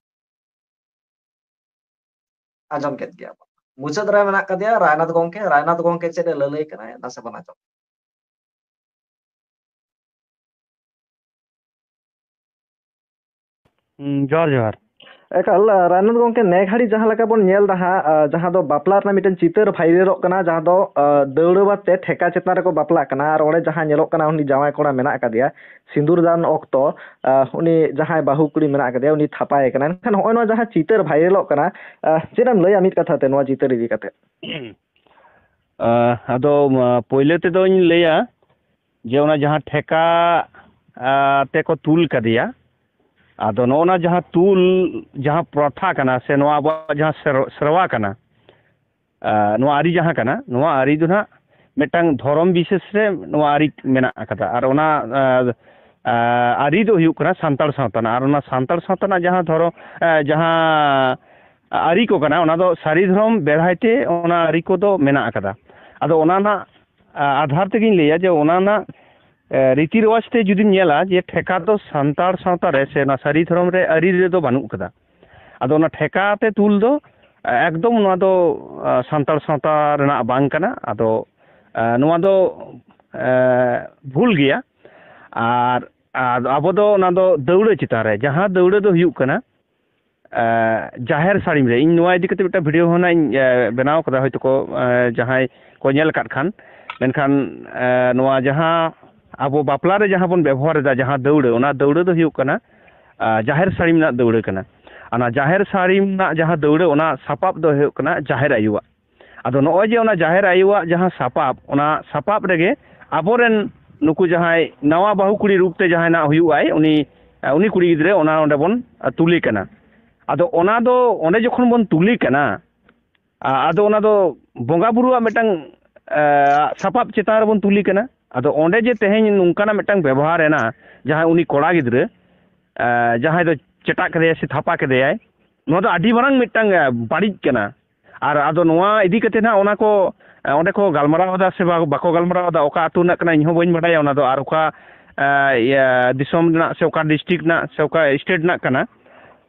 ᱟᱸᱡᱚᱢ ᱠᱮᱫ ᱜᱮᱭᱟ ᱵᱚᱱ᱾ ᱢᱩᱪᱟᱹᱫ ᱨᱮ ᱢᱮᱱᱟᱜ ᱠᱟᱫᱮᱭᱟ ᱨᱟᱭᱱᱟᱛᱷ ᱜᱚᱝᱠᱮ᱾ ᱨᱟᱭᱱᱟᱛᱷ ᱜᱚᱝᱠᱮ ᱪᱮᱫ ᱮ ᱞᱟᱹᱞᱟᱹᱭ ᱠᱟᱱᱟᱭ, ᱱᱟᱥᱮ ᱵᱚᱱ ᱟᱸᱡᱚᱢ᱾ ᱦᱩᱸ, ᱡᱚᱦᱟᱨ, ᱡᱚᱦᱟᱨ᱾ ᱮᱠᱟᱞ, ᱟ, ᱨᱟᱭᱱᱟᱛᱷ ᱜᱚᱝᱠᱮ, ᱱᱮ ᱜᱷᱟᱹᱲᱤᱡ ᱡᱟᱦᱟᱸ ᱞᱮᱠᱟ ᱵᱚᱱ ᱧᱮᱞ ᱮᱫᱟ ᱦᱟᱸᱜ, ᱟ, ᱡᱟᱦᱟᱸ ᱫᱚ ᱵᱟᱯᱞᱟ ᱨᱮᱱᱟᱜ ᱢᱤᱫᱴᱮᱱ ᱪᱤᱛᱟᱹᱨ ᱵᱷᱟᱭᱨᱟᱞᱚᱜ ᱠᱟᱱᱟ, ᱡᱟᱦᱟᱸ ᱫᱚ, ᱟ, ᱫᱟᱹᱣᱲᱟᱹ ᱵᱟᱫ ᱛᱮ ᱴᱷᱮᱠᱟ ᱪᱮᱛᱟᱱ ᱨᱮᱠᱚ ᱵᱟᱯᱞᱟᱜ ᱠᱟᱱᱟ, ᱟᱨ ᱚᱸᱰᱮ ᱡᱟᱦᱟᱸ ᱧᱮᱞᱚᱜ ᱠᱟᱱᱟ, ᱩᱱᱤ ᱡᱟᱶᱟᱭ ᱠᱚᱲᱟ ᱢᱮᱱᱟᱜ ᱟᱠᱟᱫᱮᱭᱟ, ᱥᱤᱸᱫᱩᱨ ᱫᱟᱱ ᱚᱠᱛᱚ, ᱟ, ᱩᱱᱤ ᱡᱟᱦᱟᱸᱭ ᱵᱟᱹᱦᱩ ᱠᱩᱲᱤ ᱢᱮᱱᱟᱜ ᱟᱠᱟᱫᱮᱭᱟ, ᱩᱱᱤ ᱛᱷᱟᱯᱟᱭᱮ ᱠᱟᱱᱟ᱾ ᱮᱱᱠᱷᱟᱱ ᱱᱚᱜᱼᱚᱭ ᱱᱚᱣᱟ ᱡᱟᱦᱟᱸ ᱪᱤᱛᱟᱹᱨ ᱵᱷᱟᱭᱨᱟᱞᱚᱜ ᱠᱟᱱᱟ, ᱟ, ᱪᱮᱫ ᱮᱢ ᱞᱟᱹᱭᱟ ᱢᱤᱫ ᱠᱟᱛᱷᱟ ᱛᱮ ᱱᱚᱣᱟ ᱪᱤᱛᱟᱹᱨ ᱤᱫᱤ ᱠᱟᱛᱮ? ᱟ, ᱟᱫᱚ, ᱟ, ᱯᱳᱭᱞᱳ ᱛᱮᱫᱚᱧ ᱞᱟᱹᱭᱟ ᱡᱮ ᱚᱱᱟ ᱡᱟᱦᱟᱸ ᱴᱷᱮᱠᱟ, ᱟ, ᱛᱮᱠᱚ ᱛᱩᱞ ᱠᱟᱫᱮᱭᱟ, ᱟᱫᱚ ᱱᱚᱜᱼᱚ ᱱᱟ ᱡᱟᱦᱟᱸ ᱛᱩᱞ, ᱡᱟᱦᱟᱸ ᱯᱨᱚᱛᱷᱟ ᱠᱟᱱᱟ, ᱥᱮ ᱱᱚᱣᱟ ᱟᱵᱚᱣᱟᱜ ᱡᱟᱦᱟᱸ ᱥᱮᱨ-, ᱥᱮᱨᱣᱟ ᱠᱟᱱᱟ, ᱟ, ᱱᱚᱣᱟ ᱟᱹᱨᱤ ᱡᱟᱦᱟᱸ ᱠᱟᱱᱟ, ᱱᱚᱣᱟ ᱟᱹᱨᱤ ᱫᱚ ᱱᱟᱦᱟᱜ ᱢᱤᱫᱴᱟᱝ ᱫᱷᱚᱨᱚᱢ ᱵᱤᱥᱮᱥ ᱨᱮ ᱱᱚᱣᱟ ᱟᱹᱨᱤ ᱢᱮᱱᱟᱜ ᱟᱠᱟᱫᱟ᱾ ᱟᱨ ᱚᱱᱟ, ᱟ, ᱟ, ᱟᱹᱨᱤ ᱫᱚ ᱦᱩᱭᱩᱜ ᱠᱟᱱᱟ ᱥᱟᱱᱛᱟᱲ ᱥᱟᱶᱛᱟ ᱨᱮᱱᱟᱜ᱾ ᱟᱨ ᱚᱱᱟ ᱥᱟᱱᱛᱟᱲ ᱥᱟᱶᱛᱟ ᱨᱮᱱᱟᱜ ᱡᱟᱦᱟᱸ ᱫᱷᱚᱨᱚᱢ, ᱟ, ᱡᱟᱦᱟᱸ ᱟᱹᱨᱤ ᱠᱚ ᱠᱟᱱᱟ, ᱚᱱᱟ ᱫᱚ ᱥᱟᱹᱨᱤ ᱫᱷᱚᱨᱚᱢ ᱵᱮᱲᱦᱟᱭ ᱛᱮ ᱚᱱᱟ ᱟᱹᱨᱤ ᱠᱚᱫᱚ ᱢᱮᱱᱟᱜ ᱟᱠᱟᱫᱟ᱾ ᱟᱫᱚ ᱚᱱᱟ ᱨᱮᱱᱟᱜ, ᱟ, ᱟᱫᱷᱟᱨ ᱛᱮᱜᱤᱧ ᱞᱟᱹᱭᱟ ᱡᱮ ᱚᱱᱟ ᱨᱮᱱᱟᱜ, ᱮ, ᱨᱤᱛᱤ ᱨᱮᱣᱟᱡᱽ ᱛᱮ ᱡᱩᱫᱤᱢ ᱧᱮᱞᱟ, ᱡᱮ ᱴᱷᱮᱠᱟ ᱫᱚ ᱥᱟᱱᱛᱟᱲ ᱥᱟᱶᱛᱟ ᱨᱮ ᱥᱮ ᱚᱱᱟ ᱥᱟᱹᱨᱤ ᱫᱷᱚᱨᱚᱢ ᱨᱮ ᱟᱹᱨᱤ ᱨᱮᱫᱚ ᱵᱟᱹᱱᱩᱜ ᱟᱠᱟᱫᱟ᱾ ᱟᱫᱚ ᱚᱱᱟ ᱴᱷᱮᱠᱟ ᱛᱮ ᱛᱩᱞ ᱫᱚ, ᱮ, ᱮᱠᱫᱚᱢ ᱱᱚᱣᱟ ᱫᱚ, ᱟ, ᱥᱟᱱᱛᱟᱲ ᱥᱟᱶᱛᱟ ᱨᱮᱱᱟᱜ ᱵᱟᱝ ᱠᱟᱱᱟ᱾ ᱟᱫᱚ, ᱟ, ᱱᱚᱣᱟ ᱫᱚ, ᱮ, ᱵᱷᱩᱞ ᱜᱮᱭᱟ᱾ ᱟᱨ, ᱟᱨ ᱟᱵᱚ ᱫᱚ ᱚᱱᱟ ᱫᱚ ᱫᱟᱹᱣᱲᱟᱹ ᱪᱮᱛᱟᱱ ᱨᱮ, ᱡᱟᱦᱟᱸ ᱫᱟᱹᱣᱲᱟᱹ ᱫᱚ ᱦᱩᱭᱩᱜ ᱠᱟᱱᱟ, ᱮ, ᱡᱟᱦᱮᱨ ᱥᱟᱹᱲᱤᱢ ᱨᱮ᱾ ᱤᱧ ᱱᱚᱣᱟ ᱤᱫᱤ ᱠᱟᱛᱮ ᱢᱤᱫᱴᱟᱝ ᱵᱷᱤᱰᱤᱭᱳ ᱦᱚᱸ ᱱᱟᱜ ᱤᱧ, ᱮ, ᱵᱮᱱᱟᱣ ᱠᱟᱫᱟ, ᱦᱚᱭᱛᱳ ᱠᱚ, ᱮ, ᱡᱟᱦᱟᱸᱭ ᱠᱚ ᱧᱮᱞ ᱟᱠᱟᱫ ᱠᱷᱟᱱ᱾ ᱢᱮᱱᱠᱷᱟᱱ, ᱮ, ᱱᱚᱣᱟ ᱡᱟᱦᱟᱸ ᱟᱵᱚ ᱵᱟᱯᱞᱟ ᱨᱮ ᱡᱟᱦᱟᱸ ᱵᱚᱱ ᱵᱮᱵᱚᱦᱟᱨ ᱮᱫᱟ, ᱡᱟᱦᱟᱸ ᱫᱟᱹᱣᱲᱟᱹ, ᱚᱱᱟ ᱫᱟᱹᱣᱲᱟᱹ ᱫᱚ ᱦᱩᱭᱩᱜ ᱠᱟᱱᱟ, ᱟ, ᱡᱟᱦᱮᱨ ᱥᱟᱹᱲᱤᱢ ᱨᱮᱱᱟᱜ ᱫᱟᱹᱣᱲᱟᱹ ᱠᱟᱱᱟ᱾ ᱚᱱᱟ ᱡᱟᱦᱮᱨ ᱥᱟᱹᱲᱤᱢ ᱨᱮᱱᱟᱜ ᱡᱟᱦᱟᱸ ᱫᱟᱹᱣᱲᱟᱹ, ᱚᱱᱟ ᱥᱟᱯᱟᱵ ᱫᱚ ᱦᱩᱭᱩᱜ ᱠᱟᱱᱟ ᱡᱟᱦᱮᱨ ᱟᱭᱳᱣᱟᱜ᱾ ᱟᱫᱚ ᱱᱚᱜᱼᱚᱭ ᱡᱮ ᱚᱱᱟ ᱡᱟᱦᱮᱨ ᱟᱭᱳᱣᱟᱜ ᱡᱟᱦᱟᱸ ᱥᱟᱯᱟᱵ, ᱚᱱᱟ ᱥᱟᱯᱟᱵ ᱨᱮᱜᱮ ᱟᱵᱚᱨᱮᱱ ᱱᱩᱠᱩ ᱡᱟᱦᱟᱸᱭ ᱱᱟᱣᱟ ᱵᱟᱹᱦᱩ ᱠᱩᱲᱤ ᱨᱩᱯ ᱛᱮ ᱡᱟᱦᱟᱸᱭ ᱱᱟᱜ ᱦᱩᱭᱩᱜ ᱟᱭ, ᱩᱱᱤ, ᱩᱱᱤ ᱠᱩᱲᱤ ᱜᱤᱫᱽᱨᱟᱹ ᱚᱱᱟ ᱚᱸᱰᱮ ᱵᱚᱱ ᱛᱩᱞᱮ ᱠᱟᱱᱟ᱾ ᱟᱫᱚ ᱚᱱᱟ ᱫᱚ ᱚᱸᱰᱮ ᱡᱚᱠᱷᱚᱱ ᱵᱚᱱ ᱛᱩᱞᱮ ᱠᱟᱱᱟ, ᱟ-, ᱟᱫᱚ ᱚᱱᱟ ᱫᱚ ᱵᱚᱸᱜᱟ ᱵᱩᱨᱩᱣᱟᱜ ᱢᱤᱫᱴᱟᱝ, ᱟ, ᱥᱟᱯᱟᱵ ᱪᱮᱛᱟᱱ ᱨᱮᱵᱚᱱ ᱛᱩᱞᱮ ᱠᱟᱱᱟ᱾ ᱟᱫᱚ ᱚᱸᱰᱮ ᱡᱮ ᱛᱮᱦᱮᱧ ᱱᱚᱝᱠᱟᱱᱟᱜ ᱢᱤᱫᱴᱟᱝ ᱵᱮᱵᱚᱦᱟᱨ ᱮᱱᱟ, ᱡᱟᱦᱟᱸᱭ ᱩᱱᱤ ᱠᱚᱲᱟ ᱜᱤᱫᱽᱨᱟᱹ, ᱟ, ᱡᱟᱦᱟᱸᱭ ᱫᱚ ᱪᱮᱴᱟᱜ ᱠᱮᱫᱮᱭᱟᱭ ᱥᱮ ᱛᱷᱟᱯᱟ ᱠᱮᱫᱮᱭᱟᱭ, ᱱᱚᱣᱟ ᱫᱚ ᱟᱹᱰᱤ ᱢᱟᱨᱟᱝ ᱢᱤᱫᱴᱟᱝ, ᱟ, ᱵᱟᱹᱲᱤᱡ ᱠᱟᱱᱟ᱾ ᱟᱨ ᱟᱫᱚ ᱱᱚᱣᱟ ᱤᱫᱤ ᱠᱟᱛᱮ ᱱᱟᱜ ᱚᱱᱟ ᱠᱚ, ᱟ, ᱚᱸᱰᱮ ᱠᱚ ᱜᱟᱞᱢᱟᱨᱟᱣ ᱮᱫᱟ ᱥᱮ ᱵᱟ-, ᱵᱟᱠᱚ ᱜᱟᱞᱢᱟᱨᱟᱣ ᱮᱫᱟ, ᱚᱠᱟ ᱟᱹᱛᱩ ᱨᱮᱱᱟᱜ ᱠᱟᱱᱟ ᱤᱧ ᱦᱚᱸ ᱵᱟᱹᱧ ᱵᱟᱰᱟᱭᱟ ᱚᱱᱟ ᱫᱚ, ᱟᱨ ᱚᱠᱟ, ᱟ, ᱤᱭᱟᱹ, ᱫᱤᱥᱚᱢ ᱨᱮᱱᱟᱜ ᱥᱮ ᱚᱠᱟ district ᱨᱮᱱᱟᱜ ᱥᱮ ᱚᱠᱟ state ᱨᱮᱱᱟᱜ ᱠᱟᱱᱟ,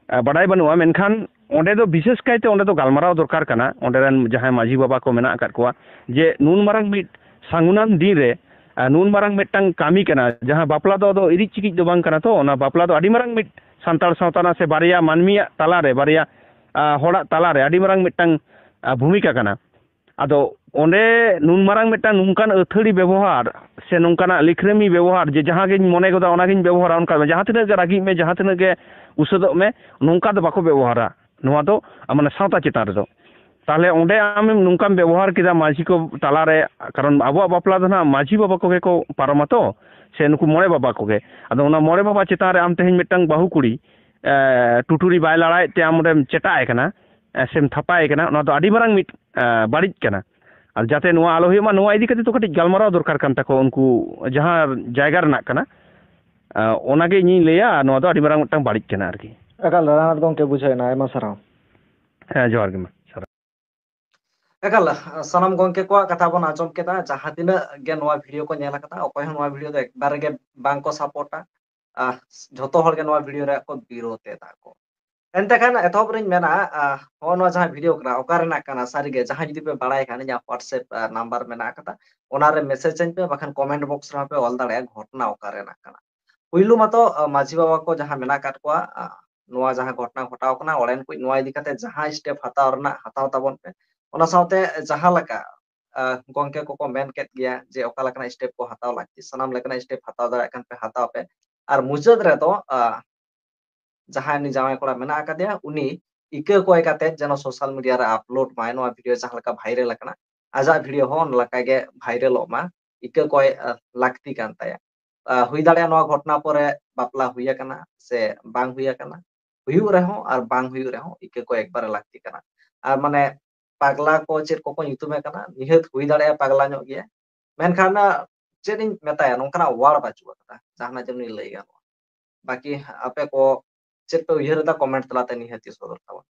ᱟ, ᱵᱟᱰᱟᱭ ᱵᱟᱹᱱᱩᱜᱼᱟ᱾ ᱢᱮᱱᱠᱷᱟᱱ ᱚᱸᱰᱮ ᱫᱚ ᱵᱤᱥᱮᱥ ᱠᱟᱭᱛᱮ ᱚᱸᱰᱮ ᱫᱚ ᱜᱟᱞᱢᱟᱨᱟᱣ ᱫᱚᱨᱠᱟᱨ ᱠᱟᱱᱟ, ᱚᱸᱰᱮ ᱨᱮᱱ ᱡᱟᱦᱟᱸᱭ ᱢᱟᱹᱡᱷᱤ ᱵᱟᱵᱟ ᱠᱚ ᱢᱮᱱᱟᱜ ᱟᱠᱟᱫ ᱠᱚᱣᱟ, ᱡᱮ ᱱᱩᱱ ᱢᱟᱨᱟᱝ ᱢᱤᱫ ᱥᱟᱹᱜᱩᱱᱟᱱ ᱫᱤᱱ ᱨᱮ, ᱟ, ᱱᱩᱱ ᱢᱟᱨᱟᱝ ᱢᱤᱫᱴᱟᱝ ᱠᱟᱹᱢᱤ ᱠᱟᱱᱟ, ᱡᱟᱦᱟᱸ ᱵᱟᱯᱞᱟ ᱫᱚ ᱟᱫᱚ ᱤᱨᱤᱡ ᱪᱤᱠᱤᱡ ᱫᱚ ᱵᱟᱝ ᱠᱟᱱᱟ ᱛᱚ, ᱚᱱᱟ ᱵᱟᱯᱞᱟ ᱫᱚ ᱟᱹᱰᱤ ᱢᱟᱨᱟᱝ ᱢᱤᱫ ᱥᱟᱱᱛᱟᱲ ᱥᱟᱶᱛᱟ ᱨᱮᱱᱟᱜ ᱥᱮ ᱵᱟᱨᱭᱟ ᱢᱟᱹᱱᱢᱤᱭᱟᱜ ᱛᱟᱞᱟᱨᱮ, ᱵᱟᱨᱭᱟ, ᱟ, ᱦᱚᱲᱟᱜ ᱛᱟᱞᱟᱨᱮ ᱟᱹᱰᱤ ᱢᱟᱨᱟᱝ ᱢᱤᱫᱴᱟᱝ, ᱟ, ᱵᱷᱩᱢᱤᱠᱟ ᱠᱟᱱᱟ᱾ ᱟᱫᱚ ᱚᱸᱰᱮ ᱱᱩᱱ ᱢᱟᱨᱟᱝ ᱢᱤᱫᱴᱟᱝ ᱱᱚᱝᱠᱟᱱ ᱟᱹᱛᱷᱟᱹᱲᱤ ᱵᱮᱵᱚᱦᱟᱨ ᱥᱮ ᱱᱚᱝᱠᱟᱱᱟᱜ ᱞᱤᱠᱷᱨᱟᱹᱢᱤ ᱵᱮᱵᱚᱦᱟᱨ, ᱡᱮ ᱡᱟᱦᱟᱸ ᱜᱤᱧ ᱢᱚᱱᱮ ᱜᱚᱫᱟ ᱚᱱᱟᱜᱤᱧ ᱵᱮᱵᱚᱦᱟᱨᱟ, ᱚᱱᱠᱟ ᱫᱚ ᱡᱟᱦᱟᱸ ᱛᱤᱱᱟᱹᱜ ᱜᱮ ᱨᱟᱹᱜᱤᱜ ᱢᱮ, ᱡᱟᱦᱟᱸ ᱛᱤᱱᱟᱹᱜ ᱜᱮ ᱩᱥᱟᱹᱫᱚᱜ ᱢᱮ, ᱱᱚᱝᱠᱟ ᱫᱚ ᱵᱟᱠᱚ ᱵᱮᱵᱚᱦᱟᱨᱟ ᱱᱚᱣᱟ ᱫᱚ, ᱟ, ᱢᱟᱱᱮ ᱥᱟᱶᱛᱟ ᱪᱮᱛᱟᱱ ᱨᱮᱫᱚ᱾ ᱛᱟᱦᱞᱮ ᱚᱸᱰᱮ ᱟᱢᱮᱢ ᱱᱚᱝᱠᱟᱢ ᱵᱮᱵᱚᱦᱟᱨ ᱠᱮᱫᱟ ᱢᱟᱹᱡᱷᱤ ᱠᱚ ᱛᱟᱞᱟᱨᱮ, ᱠᱟᱨᱚᱱ ᱟᱵᱚᱣᱟᱜ ᱵᱟᱯᱞᱟ ᱫᱚ ᱱᱟᱜ ᱢᱟᱹᱡᱷᱤ ᱵᱟᱵᱟ ᱠᱚᱜᱮ ᱠᱚ ᱯᱟᱨᱚᱢᱟ ᱛᱚ, ᱥᱮ ᱱᱩᱠᱩ ᱢᱚᱬᱮ ᱵᱟᱵᱟ ᱠᱚᱜᱮ᱾ ᱟᱫᱚ ᱚᱱᱟ ᱢᱚᱬᱮ ᱵᱟᱵᱟ ᱪᱮᱛᱟᱱ ᱨᱮ ᱟᱢ ᱛᱮᱦᱮᱧ ᱢᱤᱫᱴᱟᱝ ᱵᱟᱹᱦᱩ ᱠᱩᱲᱤ, ᱮ, ᱴᱩᱴᱩᱨᱤ ᱵᱟᱭ ᱞᱟᱲᱟᱭᱮᱫ ᱛᱮ ᱟᱢ ᱚᱸᱰᱮᱢ ᱪᱮᱴᱟᱜ ᱟᱭ ᱠᱟᱱᱟ, ᱮ, ᱥᱮᱢ ᱛᱷᱟᱯᱟᱭ ᱠᱟᱱᱟ, ᱚᱱᱟ ᱫᱚ ᱟᱹᱰᱤ ᱢᱟᱨᱟᱝ ᱢᱤᱫ, ᱮ, ᱵᱟᱹᱲᱤᱡ ᱠᱟᱱᱟ᱾ ᱟᱨ ᱡᱟᱛᱮ ᱱᱚᱣᱟ ᱟᱞᱚ ᱦᱩᱭᱩᱜ ᱢᱟ, ᱱᱚᱣᱟ ᱤᱫᱤ ᱠᱟᱛᱮ ᱫᱚ ᱠᱟᱹᱴᱤᱡ ᱜᱟᱞᱢᱟᱨᱟᱣ ᱫᱚᱨᱠᱟᱨ ᱠᱟᱱ ᱛᱟᱠᱚᱣᱟ ᱩᱱᱠᱩ ᱡᱟᱦᱟᱸ ᱡᱟᱭᱜᱟ ᱨᱮᱱᱟᱜ ᱠᱟᱱᱟ᱾ ᱮ, ᱚᱱᱟᱜᱮ ᱤᱧᱤᱧ ᱞᱟᱹᱭᱟ, ᱱᱚᱣᱟ ᱫᱚ ᱟᱹᱰᱤ ᱢᱟᱨᱟᱝ ᱢᱤᱫᱴᱟᱝ ᱵᱟᱹᱲᱤᱡ ᱠᱟᱱᱟ ᱟᱨᱠᱤ᱾ ᱮᱠᱟᱞ ᱨᱟᱱᱟᱛ ᱜᱚᱢᱠᱮ, ᱵᱩᱡᱷᱟᱹᱣ ᱮᱱᱟ, ᱟᱭᱢᱟ ᱥᱟᱨᱦᱟᱣ᱾ ᱦᱮᱸ, ᱡᱚᱦᱟᱨ ᱜᱮ ᱢᱟ, ᱥᱟᱨᱦᱟᱣ᱾ ᱮᱠᱟᱞ, ᱥᱟᱱᱟᱢ ᱜᱚᱢᱠᱮ ᱠᱚᱣᱟᱜ ᱠᱟᱛᱷᱟ ᱵᱚᱱ ᱟᱸᱡᱚᱢ ᱠᱮᱫᱟ, ᱡᱟᱦᱟᱸ ᱛᱤᱱᱟᱹᱜ ᱜᱮ ᱱᱚᱣᱟ ᱵᱷᱤᱰᱤᱭᱳ ᱠᱚ ᱧᱮᱞ ᱟᱠᱟᱫᱟ, ᱚᱠᱚᱭ ᱦᱚᱸ ᱱᱚᱣᱟ ᱵᱷᱤᱰᱤᱭᱳ ᱫᱚ ᱮᱠᱵᱟᱨ ᱜᱮ ᱵᱟᱝ ᱠᱚ ᱥᱟᱯᱳᱨᱴᱟ᱾ ᱟᱦ, ᱡᱷᱚᱛᱚ ᱦᱚᱲ ᱜᱮ ᱱᱚᱣᱟ ᱵᱷᱤᱰᱤᱭᱳ ᱨᱮᱭᱟᱜ ᱠᱚ ᱵᱤᱨᱳᱫ ᱮᱫᱟ ᱠᱚ᱾ ᱮᱱᱛᱮ ᱠᱷᱟᱱ ᱮᱛᱚᱦᱚᱵ ᱨᱤᱧ ᱢᱮᱱᱟ, ᱟᱦ, ᱦᱚᱸᱜᱼᱚ ᱱᱚᱣᱟ ᱡᱟᱦᱟᱸ ᱵᱷᱤᱰᱤᱭᱳ ᱠᱟᱱᱟ, ᱚᱠᱟ ᱨᱮᱱᱟᱜ ᱠᱟᱱᱟ? ᱥᱟᱹᱨᱤᱜᱮ ᱡᱟᱦᱟᱸᱭ ᱡᱩᱫᱤ ᱯᱮ ᱵᱟᱲᱟᱭ ᱠᱷᱟᱱ, ᱤᱧᱟᱹᱜ WhatsApp, ᱟᱦ, ᱱᱟᱢᱵᱟᱨ ᱢᱮᱱᱟᱜ ᱟᱠᱟᱫᱟ, ᱚᱱᱟ ᱨᱮ ᱢᱮᱥᱮᱡᱽ ᱟᱹᱧ ᱯᱮ, ᱵᱟᱠᱷᱟᱱ ᱠᱚᱢᱮᱱᱴ ᱵᱚᱠᱥ ᱨᱮᱦᱚᱸ ᱯᱮ ᱚᱞ ᱫᱟᱲᱮᱭᱟᱜᱼᱟ ᱜᱷᱚᱴᱚᱱᱟ ᱚᱠᱟ ᱨᱮᱱᱟᱜ ᱠᱟᱱᱟ᱾ ᱯᱩᱭᱞᱩ ᱢᱟᱛᱚ, ᱟᱦ, ᱢᱟᱹᱡᱷᱤ ᱵᱟᱵᱟ ᱠᱚ ᱡᱟᱦᱟᱸ ᱢᱮᱱᱟᱜ ᱟᱠᱟᱫ ᱠᱚᱣᱟ, ᱟᱦ, ᱱᱚᱣᱟ ᱡᱟᱦᱟᱸ ᱜᱷᱚᱴᱚᱱᱟ ᱜᱷᱚᱴᱟᱣ ᱠᱟᱱᱟ, ᱚᱸᱰᱮᱱ ᱠᱚ ᱱᱚᱣᱟ ᱤᱫᱤ ᱠᱟᱛᱮ ᱡᱟᱦᱟᱸ ᱥᱴᱮᱯ ᱦᱟᱛᱟᱣ ᱨᱮᱱᱟᱜ ᱦᱟᱛᱟᱣ ᱛᱟᱵᱚᱱ ᱯᱮ᱾ ᱚᱱᱟ ᱥᱟᱶᱛᱮ ᱡᱟᱦᱟᱸ ᱞᱮᱠᱟ, ᱟᱦ, ᱜᱚᱢᱠᱮ ᱠᱚᱠᱚ ᱢᱮᱱ ᱠᱮᱫ ᱜᱮᱭᱟ ᱡᱮ ᱚᱠᱟ ᱞᱮᱠᱟᱱᱟᱜ ᱥᱴᱮᱯ ᱠᱚ ᱦᱟᱛᱟᱣ ᱞᱟᱹᱠᱛᱤ, ᱥᱟᱱᱟᱢ ᱞᱮᱠᱟᱱᱟᱜ ᱥᱴᱮᱯ ᱦᱟᱛᱟᱣ ᱫᱟᱲᱮᱭᱟᱜ ᱠᱷᱟᱱ ᱯᱮ ᱦᱟᱛᱟᱣ ᱯᱮ᱾ ᱟᱨ ᱢᱩᱪᱟᱹᱫ ᱨᱮᱫᱚ, ᱟᱦ, ᱡᱟᱦᱟᱸᱭ ᱩᱱᱤ ᱡᱟᱶᱟᱭ ᱠᱚᱲᱟ ᱢᱮᱱᱟᱜ ᱟᱠᱟᱫᱮᱭᱟ, ᱩᱱᱤ ᱤᱠᱟᱹ ᱠᱚᱭ ᱠᱟᱛᱮ ᱡᱮᱱᱚ ᱥᱳᱥᱟᱞ ᱢᱤᱰᱤᱭᱟ ᱨᱮ ᱟᱯᱞᱳᱰ ᱢᱟᱭ, ᱱᱚᱣᱟ ᱵᱷᱤᱰᱤᱭᱳ ᱡᱟᱦᱟᱸ ᱞᱮᱠᱟ ᱵᱷᱟᱭᱨᱟᱞ ᱟᱠᱟᱱᱟ, ᱟᱡᱟᱜ ᱵᱷᱤᱰᱤᱭᱳ ᱦᱚᱸ ᱚᱱᱟ ᱞᱮᱠᱟ ᱜᱮ ᱵᱷᱟᱭᱨᱟᱞᱚᱜ ᱢᱟ᱾ ᱤᱠᱟᱹ ᱠᱚᱭ ᱞᱟᱹᱠᱛᱤ ᱠᱟᱱ ᱛᱟᱭᱟ᱾ ᱦᱩᱭ ᱫᱟᱲᱮᱭᱟᱜᱼᱟ ᱱᱚᱣᱟ ᱜᱷᱚᱴᱚᱱᱟ ᱯᱚᱨᱮ ᱵᱟᱯᱞᱟ ᱦᱩᱭ ᱟᱠᱟᱱᱟ ᱥᱮ ᱵᱟᱝ ᱦᱩᱭ ᱟᱠᱟᱱᱟ᱾ ᱦᱩᱭᱩᱜ ᱨᱮᱦᱚᱸ ᱟᱨ ᱵᱟᱝ ᱦᱩᱭᱩᱜ ᱨᱮᱦᱚᱸ ᱤᱠᱟᱹ ᱠᱚ ᱮᱠᱵᱟᱨᱮ ᱞᱟᱹᱠᱛᱤ ᱠᱟᱱᱟ᱾ ᱟᱨ ᱢᱟᱱᱮ ᱯᱟᱜᱽᱞᱟ ᱠᱚ ᱪᱮᱫ ᱠᱚᱠᱚ ᱧᱩᱛᱩᱢᱮ ᱠᱟᱱᱟ, ᱱᱤᱦᱟᱹᱛ ᱦᱩᱭ ᱫᱟᱲᱮᱭᱟᱜᱼᱟ ᱯᱟᱜᱽᱞᱟ ᱧᱚᱜ ᱜᱮᱭᱟ, ᱢᱮᱱᱠᱷᱟᱱ ᱪᱮᱫ ᱤᱧ ᱢᱮᱛᱟᱭᱟ, ᱱᱚᱝᱠᱟᱱᱟᱜ ᱣᱟᱨᱰ ᱵᱟᱹᱪᱩᱜ ᱟᱠᱟᱫᱟ ᱡᱟᱦᱟᱱᱟᱜ ᱡᱮ ᱩᱱᱤ ᱞᱟᱹᱭ ᱜᱟᱱᱚᱜᱼᱟ᱾ ᱵᱟᱹᱠᱤ ᱟᱯᱮ ᱠᱚ ᱪᱮᱫ ᱯᱮ ᱩᱭᱦᱟᱹᱨ ᱮᱫᱟ, ᱠᱚᱢᱮᱱᱴ ᱛᱟᱞᱟᱛᱮ ᱱᱤᱦᱟᱹᱛ ᱜᱮ ᱥᱚᱫᱚᱨ ᱛᱟᱵᱚᱱ᱾